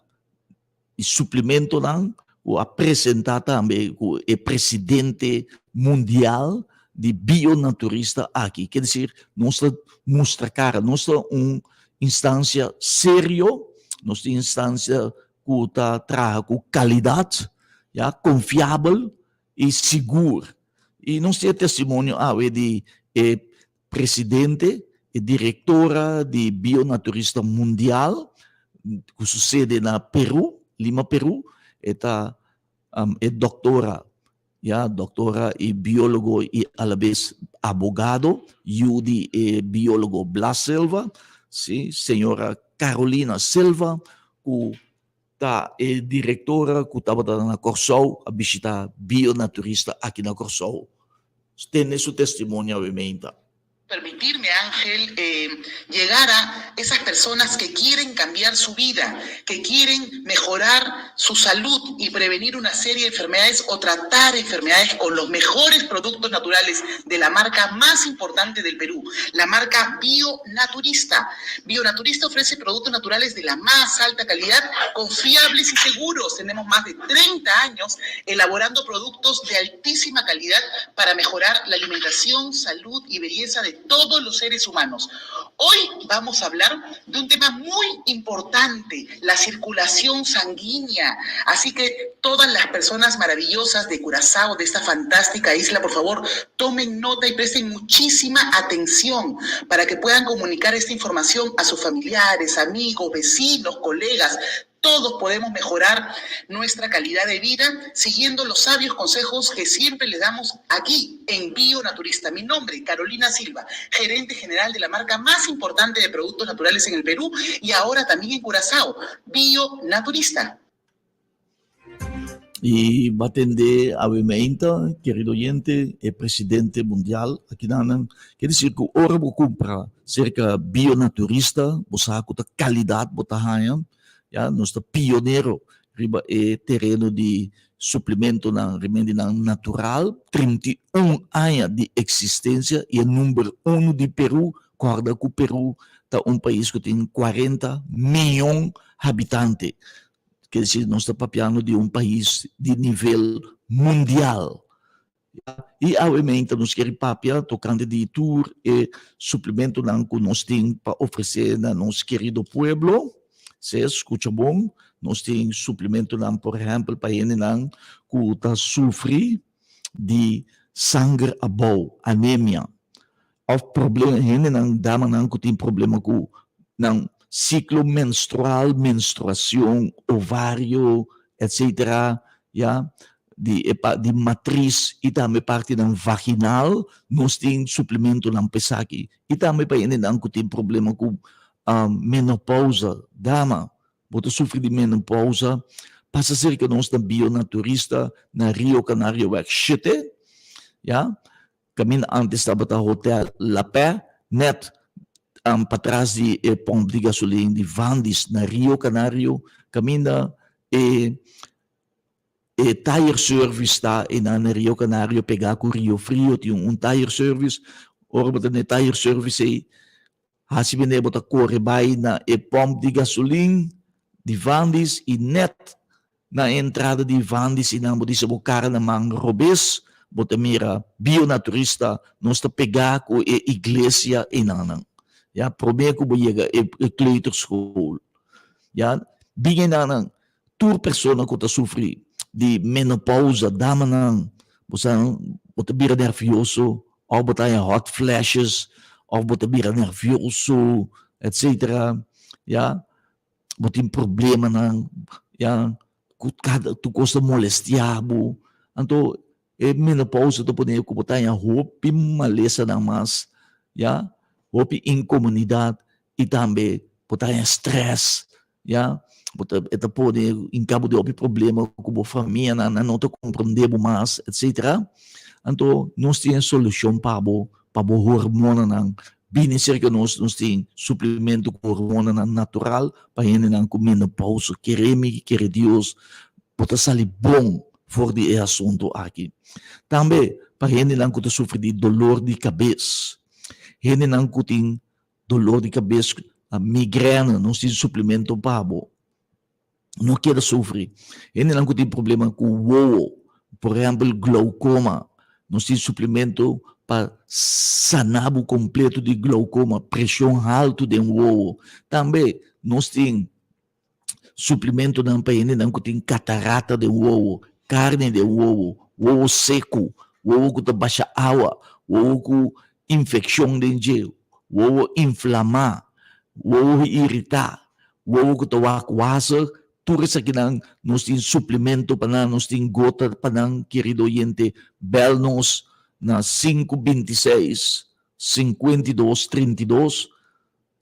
i suplementonan ku a presentá tambe ku e presidente mundial di bionaturista aki. Ker desir, nos ta mustra kara, nos ta un instansia serio, nos ta instansia ku ta traha ku kalidat, ya, konfiabel i sigur. I nos tin e testimonio awe di e presidente, e direktora di Bionaturista Mundial, ku su sede na Peru, Lima, Peru. E ta e doktora, ya, doktora i biólogo i alabes abogado, yu di e biólogo Blas Silva, si, señora Carolina Silva, ku ta e direktora ku tabata na Kòrsou a bishita Bionaturista aki na Kòrsou. Tende su testimonio awe meinta. Permitirme, Ángel, llegar a esas personas que quieren cambiar su vida, que quieren mejorar su salud y prevenir una serie de enfermedades o tratar enfermedades con los mejores productos naturales de la marca más importante del Perú, la marca Bionaturista. Bionaturista ofrece productos naturales de la más alta calidad, confiables y seguros. Tenemos más de 30 años elaborando productos de altísima calidad para mejorar la alimentación, salud y belleza de todos los seres humanos. Hoy vamos a hablar de un tema muy importante, la circulación sanguínea. Así que todas las personas maravillosas de Curazao, de esta fantástica isla, por favor, tomen nota y presten muchísima atención para que puedan comunicar esta información a sus familiares, amigos, vecinos, colegas. Todos podemos mejorar nuestra calidad de vida siguiendo los sabios consejos que siempre les damos aquí en Bionaturista. Mi nombre, Carolina Silva, gerente general de la marca más importante de productos naturales en el Perú y ahora también en Curazao, Bionaturista. I bo a tende awe meinta, kerido oyente, e presidente mundial akinanan. Ke disir ku ora bo kumpra serka Bionaturista, bo sa ku ta kalidat bo ta haña. Ya, nos ta pionero riba e tereno di suplementonan, remedinan natural. 31 aña di eksistensia i e number uno di Peru. Kòrda ku Peru ta un pais ku tin 40 mion habitante. Ke disi nos ta papiando di un pais di nivel mundial. I awe meinta nos kere papia tokante di tur e suplementonan ku nos tin pa ofresé na nos kerido pueblo. Se skucha bon, nos tin suplementonan por ehèmpel pa hendenan ku ta sufri di sanger abou, anemia. Of problema, hendenan, damanan ku tin problema ku nan siklo menstrual, menstruacion, ovario, etcetera, ya, di e pa di matris i tambe partinan vaginal, nos tin suplementonan pa esaki. I tambe pa hendenan ku tin problema ku menopausa, dama, bo ta sufri di menopausa, pasa serka nos na Bionaturista na Rio Canarioweg shete, ya. Kaminda antes tabata Hotel La Paix, nèt patras di e pòmp di gasolin di Vandis na Rio Canario, kaminda e e tire service ta einan na Rio Canario pegá ku Rio Frio tin un tire service. Ora bo ta na e tire service ei, Hasi bende bo ta kore bai na e pòmp di gasolin di Vandis i nèt na e entrada di Vandis i nan bo disa bo kara na man robes bo ta mira Bionaturista nos ta pegá ku e iglesia einannan ya promé ku bo yega e kleuterschool ya bin einannan tur persona ku ta sufri di menopousa damanan bo sa bo ta bira nervioso òf bo ta haña hot flashes òf bo ta bira nervioso etcetera ya bo tin problemanan ya ku kada tur kos ta molestia bo anto e menopousa ta pone ku bo ta haña hopi malesanan mas ya hopi inkomunidat i tambe bo ta haña stress Ya, bo ta, e ta pone in cabo di hopi problema cu bo famianan, nan no ta comprende bo mas, etcetera. Anto, nos tin e solucion pa bo, pa bo hormonanan. Bini cerca nos, nos tin suplemento cu hormonanan natural pa hendenan cu menopausa. Kere mi, kere Dios, bo ta sali bon for di e asunto aki. Tambe, pa hendenan cu ta sufri di dolor di cabes, hendenan cu tin Dolor di kabes, migrène, nos tin suplemento pa bo. No keda sufri. Hendenan ku tin problema ku wowo, por ehèmpel glaukoma, nos tin suplemento pa sana bo kompleto di glaukoma, preshon haltu den wowo. Tambe nos tin Suplimentonan pa hendenan ku tin katarata den wowo, karni den wowo, wowo seku, wowo ku ta basha awa, wowo ku infekshon den dje, wowo inflamá, wowo iritá, wowo ku ta wak wazig, tur esakinan nos tin suplimento pa nan, nos tin gota pa nan, kerido oyente, bèl nos na sinku 26 52 32.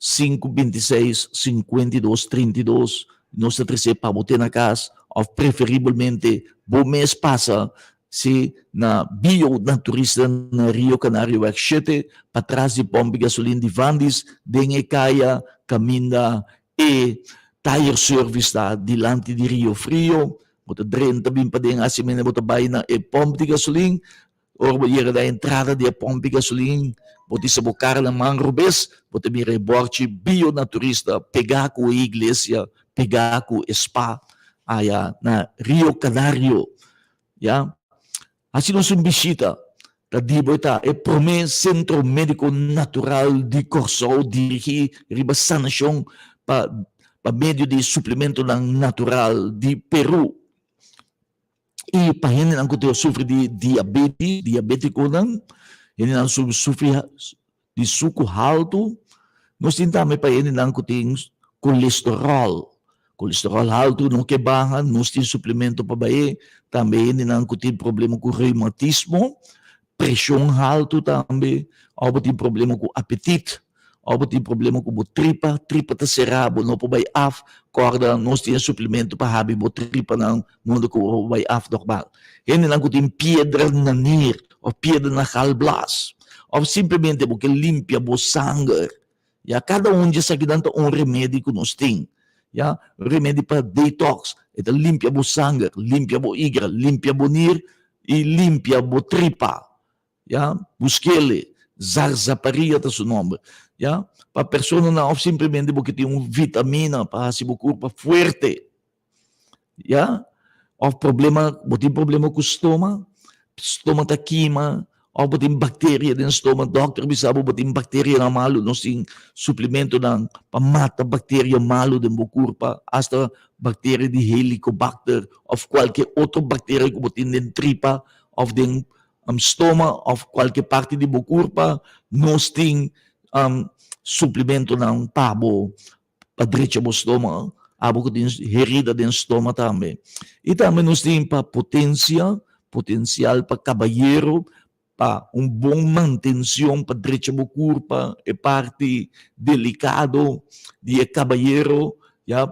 5 26 52 32 nos ta trese pa bo te na kas òf preferibelmente bo mes pasa si na Bio Naturista na Rio Canarioweg shete patras di pòmp di gasolin di Vandis den e kaya kaminda e tire service ta dilanti di Rio Frio bo ta drenta bin paden hasi mende bo ta bai na e pòmp di gasolin. Ora bo yega na entrada di e pòmp di gasolin, bo disa bo kara na man robes, bo ta mira e bòrchi Bionaturista pegá ku e iglesia, pegá ku e spa aya na Rio Canario. Ya. Hasi nos un bishita. Ta di bo e ta e promé sentro médiko natural di Kòrsou dirigí riba sanashon pa pa medio di suplementonan natural di Peru. I pa hendenan ku ta sufri di diabetes, diabetikonan, hendenan su sufri di suku haltu, nos tin tambe pa hendenan ku tin kolesteròl, kolesteròl haltu no ke baha, nos tin suplemento pa bahe, tambe hendenan ku tin problema ku reumatismo, preshon haltu tambe, òf bo tin problema ku apetit. Òf bo tin problema ku bo tripa, tripa ta será, bo no por bai af, kòrda nos tin e suplemento pa habri bo tripanan modo ku bo por bai af normal. Hendenan ku tin piedra na nir òf piedra na galblas, òf simplemente bo ke limpia bo sanger, ya, kada un di esakinan ta un remedi ku nos tin, ya, remedi pa detox, e ta limpia bo sanger, limpia bo igra, limpia bo nir i limpia bo tripa. Ya, buskele, zarzaparilla ta su nomber, ya, pa personanan of simplemente bo ke tin un vitamina pa hasi bo kurpa fuerte, ya, of problema, bo tin problema ku stoma, stoma ta kima, of bo tin bakteria den stoma, dokter bisa bo bo tin bakterianan malu, nos tin suplementonan pa mata bakteria malu den bo kurpa, hasta bakteria di helicobacter of kualke otro bakteria ku bo tin den tripa of den stoma of kualke parti di bo kurpa, nos tin suplementonan pa bo pa drecha bo stoma, abo ku tin herida den stoma tambe. I tambe nos tin pa potensia, potensial pa kabayero, pa un bon mantenshon pa drecha bo kurpa, e parti delikado di e kabayero, ya.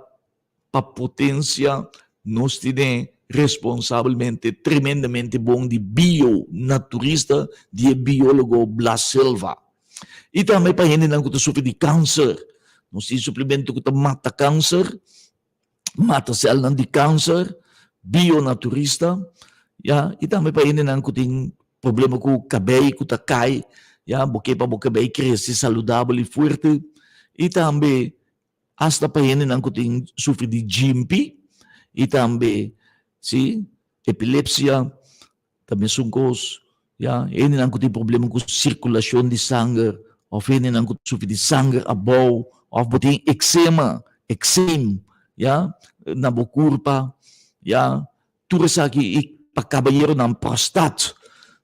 Pa potencia nos tine responsabelmente tremendamente bon di bio naturista di e biologo Blas Silva. Y tambe pa hendenan cu ta sufri di cancer. Nos tin suplemento cu ta mata cancer, mata celnan di cancer, bio naturista, ya, y tambe pa hendenan cu tin problema cu cabey cu ta cay, ya, bo ke pa bo cabey crece saludabel y fuerte, y tambe Asta pa hendenan ku tin sufri di djimpi i tambe si epilepsia ta mesun kos ya. Hendenan ku tin problema ku sirkulashon di sanger òf hendenan ku ta sufri di sanger abou òf bo tin eksema, ekseem, ya na bo kurpa ya. Tur esaki i pa kabayeronan prostat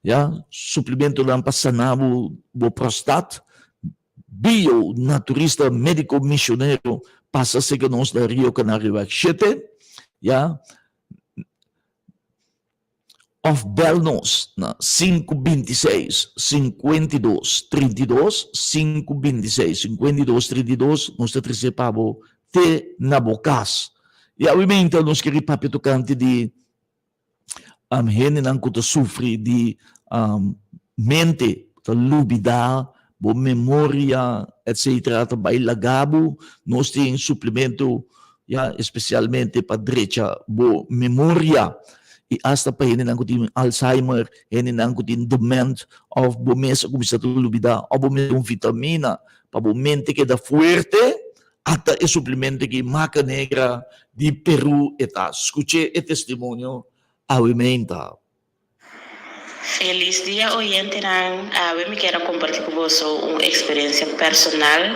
ya, suplimentonan pa sana bo bo prostat. Bio naturista medico misionero pasa serka nos na Rio Canarioweg shete, ya, of bel nos na sinku 26 52 32, sinku 26 52 32, nos ta trese pa bo te na bo kas. I awimente nos kere papia tokante di hendenan ku ta sufri di mente, ta lubidá bo memoria etcetera ta bai laga bo, nos tin suplemento ya espesialmente pa drecha bo memoria i asta pa hendenan ku tin Alzheimer, hendenan ku tin dement òf bo mes a kuminsá ta lubidá òf bo mester un vitamina pa bo mente keda fuerte. Ata e suplemento ki Maca Negra di Peru e ta. Scuché e testimonio awe meinta. Felis dia oyentenan, awe mi kier a comparti cu boso un experiencia personal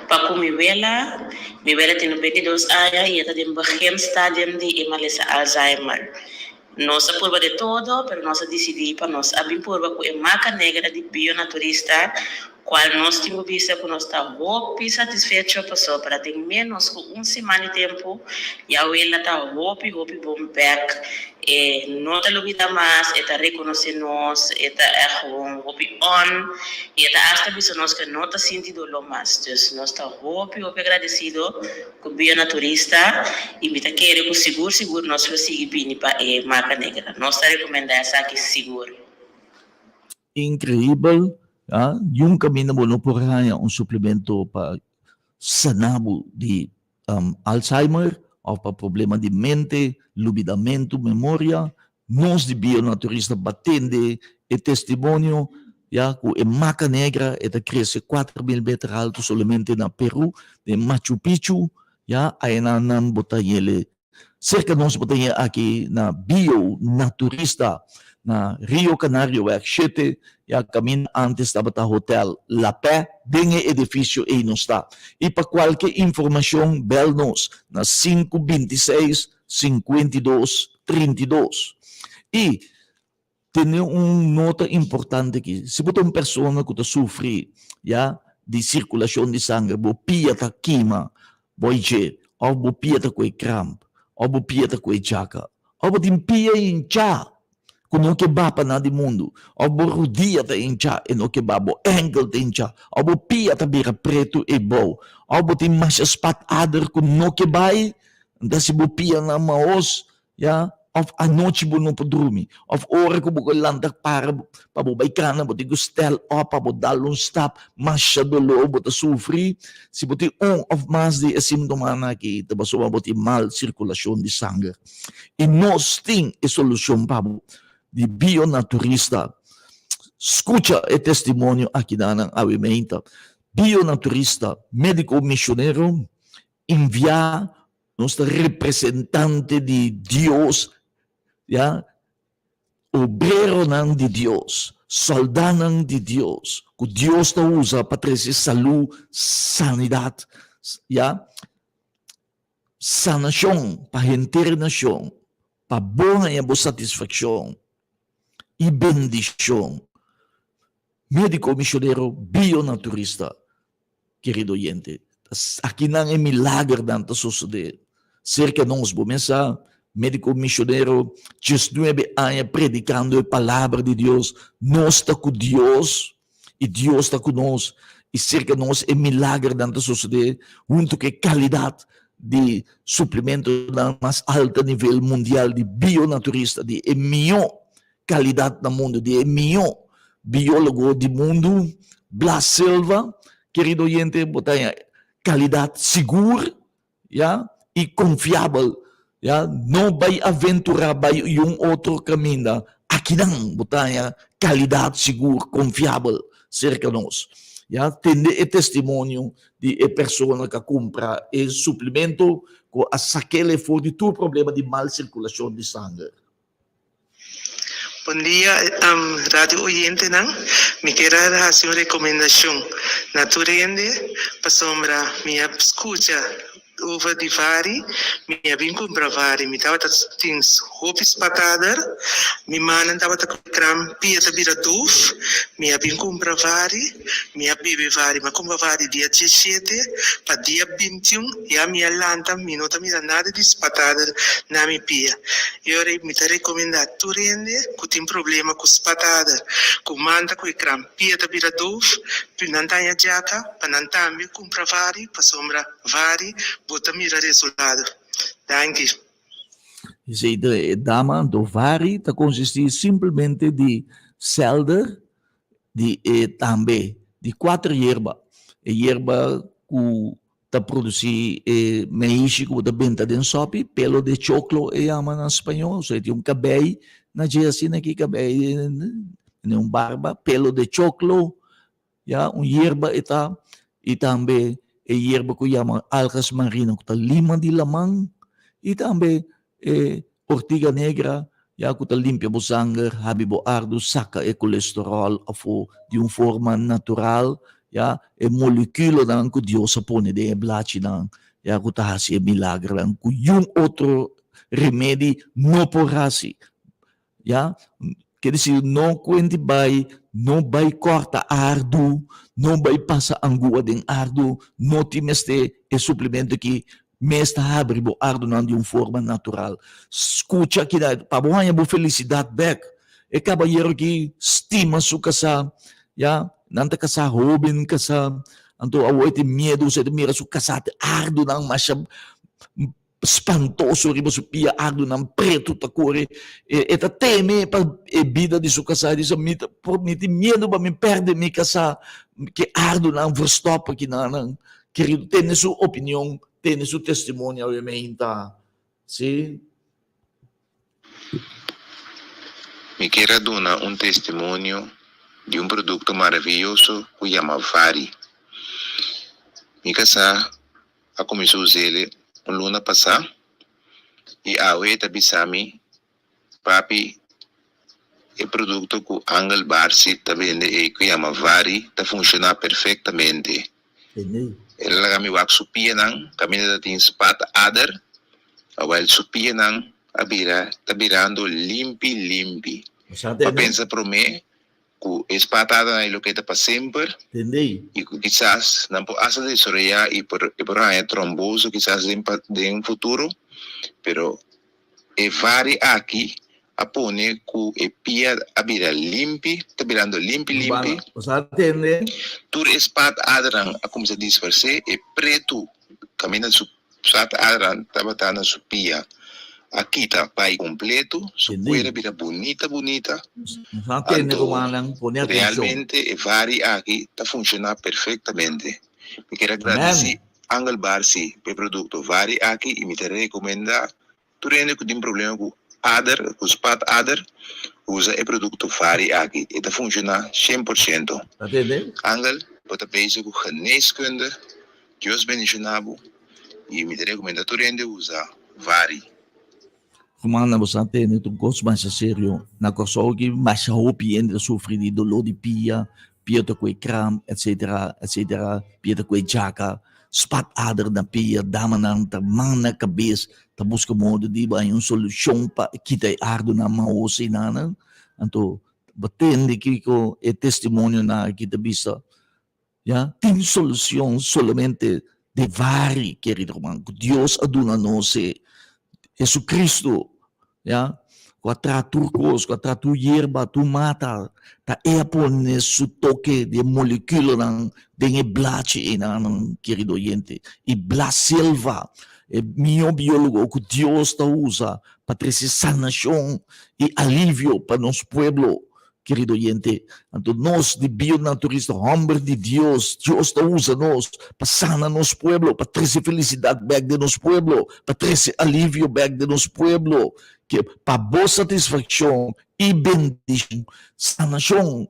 pa cu mi wela. Mi wela tin 22 aña y e ta den begin stadium di e malesa Alzheimer. Nos a purba de todo, pero nos a disidí pa nos a bin purba ku e maca negra di Bionaturista, kual nos tin ku bisa ku nos ta hopi satisfecho pasobra den ménos ku un siman di tempu ya wela ta hopi hopi bon bèk. E no ta lubidá mas, e ta rekonosé nos, e ta ègt gewoon hopi on i e ta asta bisa nos ku e no ta sinti doló mas. Dus nos ta hopi hopi agradesido Ku bionaturista i mi ta kere ku sigur sigur nos lo sigui bini pa e Maca Negra. Nos ta rekomendá esaki sigur. Increibel, ya, niun caminda bo no por haña un suplemento pa sana bo di Alzheimer of pa problema di mente, lubidamentu, memoria. Nos di Bionaturista batende e testimonio ya cu e maca negra e ta crece 4000 meter alto solamente na Peru, den Machu Picchu, ya aynan nan bo ta yele cerca nos bo ta yele aki na Bionaturista na Rio Canarioweg shete, ya caminda antes tabata Hotel La Pe, den e edificio ey nos ta. Y pa cualke informacion bel nos na sinku 26 52 32. I tene un nota importante aki, si bo ta un persona ku ta sufri ya di sirkulashon di sanger, bo pia ta kima boi dje, òf bo pia ta kue kramp, òf bo pia ta kue djaka, òf bo tin pia hinchá. ku no ke ba pa nada di mundu, òf bo rudia ta hinchá e no ke ba, bo ènkel ta hinchá, òf bo pia ta bira pretu eibou, òf bo tin masha spat ader ku no ke bai, nta si bo pianan mahos, ya, òf anochi bo no por drumi, òf ora ku bo ke lanta para pa bo bai kana bo tin ku stèl òp pa bo dal un stap, masha doló bo ta sufri. Si bo tin un òf mas di e síntomanan aki ta pasobra bo tin mal sirkulashon di sanger. I nos tin e solushon pa bo di bionaturista. Skucha e testimonio akinan awe meinta. Bionaturista, médiko mishonero, enviá Nos ta representante di Dios, ya, obreronan di Dios, soldanan di Dios, ku Dios ta usa pa trese salú, sanidat, ya, sanashon pa henter nashon, pa bo haña bo satisfakshon i bendishon. Médiko mishonero bionaturista. Kerido oyente, ta akinan e milagernan ta sosodé serka nos. Bo mes sa, médiko mishonero, diesnuebe aña predikando e palabra di Dios. Nos ta ku Dios i Dios ta ku nos, i serka nos e milagernan ta sosodé huntu ku e kalidat di suplementonan mas alto nivel mundial di bionaturista, di e mihó kalidat na mundu, di e mihó biólogo di mundu, Blas Silva, kerido oyente, bo ta haña kalidat sigur, ya, i konfiabel, ya, no bai aventurá bai un otro kaminda, akinan bo ta haña kalidat sigur, konfiabel serka nos, ya, tende e testimonio di e persona ku a kumpra e suplemento ku a sak'el for di tur problema di mal sirkulashon di sanger. Bon dia radio oyentenan, mi kier a hasi un rekomendashon na tur hende pasobra mi a skucha over di vari, mi a bin kumpra vari, mi tabata tin hopi spatader, mi mannan tabata ku kram pia ta bira doof, mi a bin kumpra vari, mi a bebe vari, mi a kumpra vari dia diesshete pa dia bintiun ya mi a lanta mi no ta mira nada di spatader na mi pia. E ora ei mi ta rekomendá tur hende ku tin problema ku spatader, ku manta ku e kram pia ta bira doof, pi nan ta haña djaka pa nan tambe kumpra vari pasobra vari bo ta mira resultado. Danki. Esei ta e dama, anto vari ta konsistí simpelmente di sèlder di e tambe di kuater yerba, e yerba ku ta produci e meishi ku bo ta benta den sopi, pelo de choclo e yama na spañó, so e tin un kabei na dje asina aki, kabei den un barba, pelo de choclo, ya, un yerba e ta, i tambe e yerba ku yama algas marina ku ta lima di laman, i tambe e ortiga negra, ya ku ta limpia bo sanger, habi bo ardu, saka e kolesteròl afó di un forma natural, ya, e molekulonan ku Dios a pone den e blachinan, ya, ku ta hasi e milagernan ku yun otro remedi no por hasi, ya. Ke disi, no kuenti bai, no bai kòrta ardu, no bai pasa angua den ardu, no tin mester e suplemento aki mes ta habri bo ardunan di un forma natural. Skucha kida pa bo haña bo felisidat bèk. E kabayero aki stima su kasá, ya, nan ta kasá hóben kasá, anto awor e tin miedu, e ta mira su kasá te ardunan masha spantoso riba su pia, ardunan pretu ta kore, e ta teme pa e bida di su kasá, e bisa mi ta por mi tin miedu pa mi pèrdè mi kasá, ke ardunan verstòp akinanan. Kerido tene su opinion, tene su testimonio awe meinta. Sí. Mi kier a duna un testimonio di un produkto maraviyoso ku yama Vari. Mi kasá a kuminsá us'el un luna pasá i awe e ta bisa mi Papi, e produkto ku Angel Barsi ta bende ei ku yama Vari ta funshoná perfektamente. El a laga mi wak su pianan kaminda ta tin spat ader, awel su pianan a bira ta birando limpi limpi. Mi a pensa promé ku e spat adernan ei lo keda pa semper i ku kisas nan por asta desaroyá i por e por haña tromboso kisas den den futuro, pero E vari aki a pone ku e pia a bira limpi, ta birando limpi limpi. Bo sa tende? Tur e spatadernan a kuminsá disparsé, e pretu kaminda su spatadernan tabata na su pia a kita bai kompletu, su kuer a bira bunita bunita. Anto realmente e vari aki ta funshoná perfektamente. Mi kier a gradisí Angel Barsi pa e produkto vari aki i mi ta rekomendá Tur hende ku tin problema ku ader, ku spat ader, usa e produkto Vari aki. E ta funshoná 100%. Angel, bo ta bezig ku geneeskunde. Dios bendishoná bo i mi ta rekomendá tur hende usa Vari. Rumannan bo sa tende tur kos masha serio. Na Kòrsou aki masha hopi hende ta sufri di doló di pia, pia ta kue kramp etsetera etsetera, pia ta kue djaka. Spatader na pia, damanan ta man na kabes ta buska modo di haña un solushon pa kita e ardunan mahos einanan. Anto bo tende kiko e testimonionan aki ta bisa, ya, tin solushon solamente den vari, kerido ruman, ku Dios a duna nos e Jesucristo, ya, ku a traha tur kos, ku a traha tur yerba, tur mata, ta e a pone su toke di e molekulonan den e blachi einan, kerido oyente. I Blas Silva, e mihó biólogo ku Dios ta usa pa trese sanashon i alivio pa nos pueblo, Kerido oyente, anto nos di Bionaturista, homber di Dios, Dios ta usa nos pa sana nos pueblo, pa trece felicidad bek den nos pueblo, pa trece alivio bek den nos pueblo, ke pa bo satisfaccion y bendicion, sanacion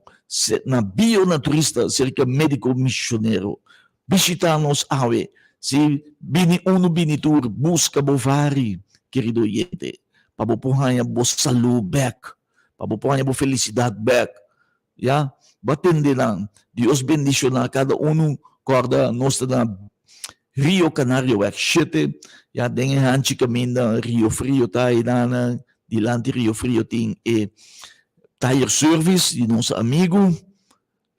na Bionaturista cerca Medico Misionero. Bishita nos awe, si bini uno bini tur, busca bo vari, kerido oyente, pa bo por haña bo salud bek. Pa bo por haña bo felisidat bèk. Ya, bo a tende nan. Dios bendishoná kada unu. Kòrda nos ta na Rio Canarioweg shete. Ya, den e hanchi kaminda Rio Frio ta einan. Dilanti Rio Frio tin e tire service di nos amigu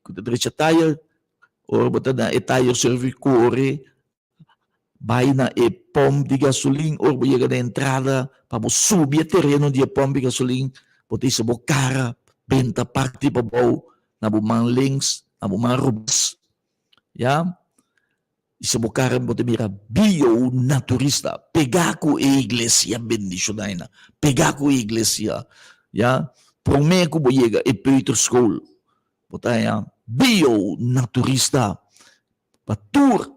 ku ta drecha tire. Ora bo ta na e tire service kore Bai na e pòmp di gasolin, ora bo yega na e entrada pa bo subi e tereno di e pòmp di gasolin, bo ta hisa bo kara benta parti pabou na bo man links, na bo man robes, ya. Hisa bo kara bo ta mira Bio Naturista, pegá ku e iglesia bendishoná einan, pegá ku e iglesia, ya. Promé ku bo yega e peuterschool, bo ta haña Bio Naturista. Pa tur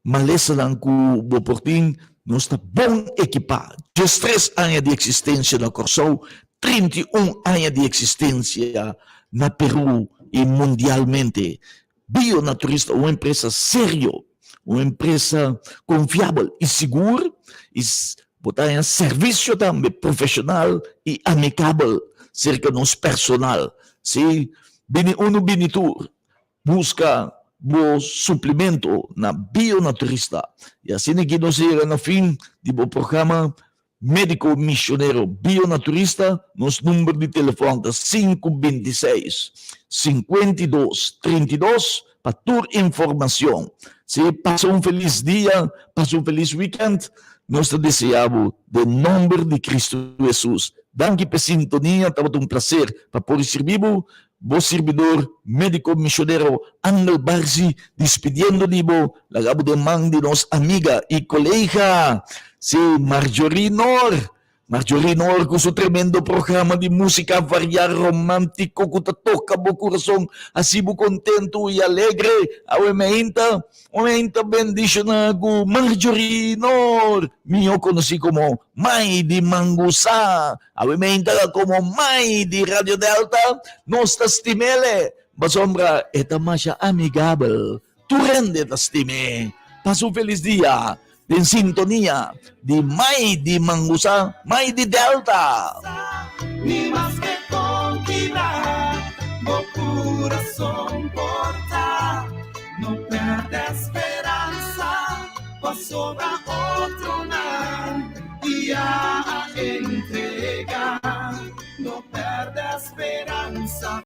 malesanan ku bo por tin, nos ta bon ekipá. Diestres aña di eksistensia na Kòrsou, 31 aña di eksistensia na Perú i mundialmente. Bionaturista un empresa serio, un empresa konfiabel i sigur i bo ta haña servisio tambe profeshonal i amikabel serka nos personal. Sí, bini unu bini tur. Buska bo suplemento na Bionaturista. I asina ki nos a yega na fin di bo programa Médiko Misionero Bionaturista. Nos number di telefòn ta 526 52 32 pa tur informacion. Si, pasa un felis dia, pasa un felis weekend. Nos ta desea bo den nomber di Cristo Jesus. Danki p'e sintonia, tabata un placer pa por sirbi bo. Bo sirbidor médiko misionero Angel Barzi dispidiendo di bo, laga bo den man di nos amiga i kolega, sí, Marjorie Noor. Marjorie Noor ku su tremendo programa di músika variá romántiko ku ta toka bo kurason, hasi bo kontentu i alegre. Awe meinta, meinta bendishoná ku Marjorie Noor, mihó konosí komo Mai di Mangusá. Awe meinta komo mai di Radio Delta, nos ta stim'ele, pasobra e ta masha amigabel. Tur hende ta stim'é. Pasa un felis dia den sintonia di Mai di Mangusa, Mai di Delta.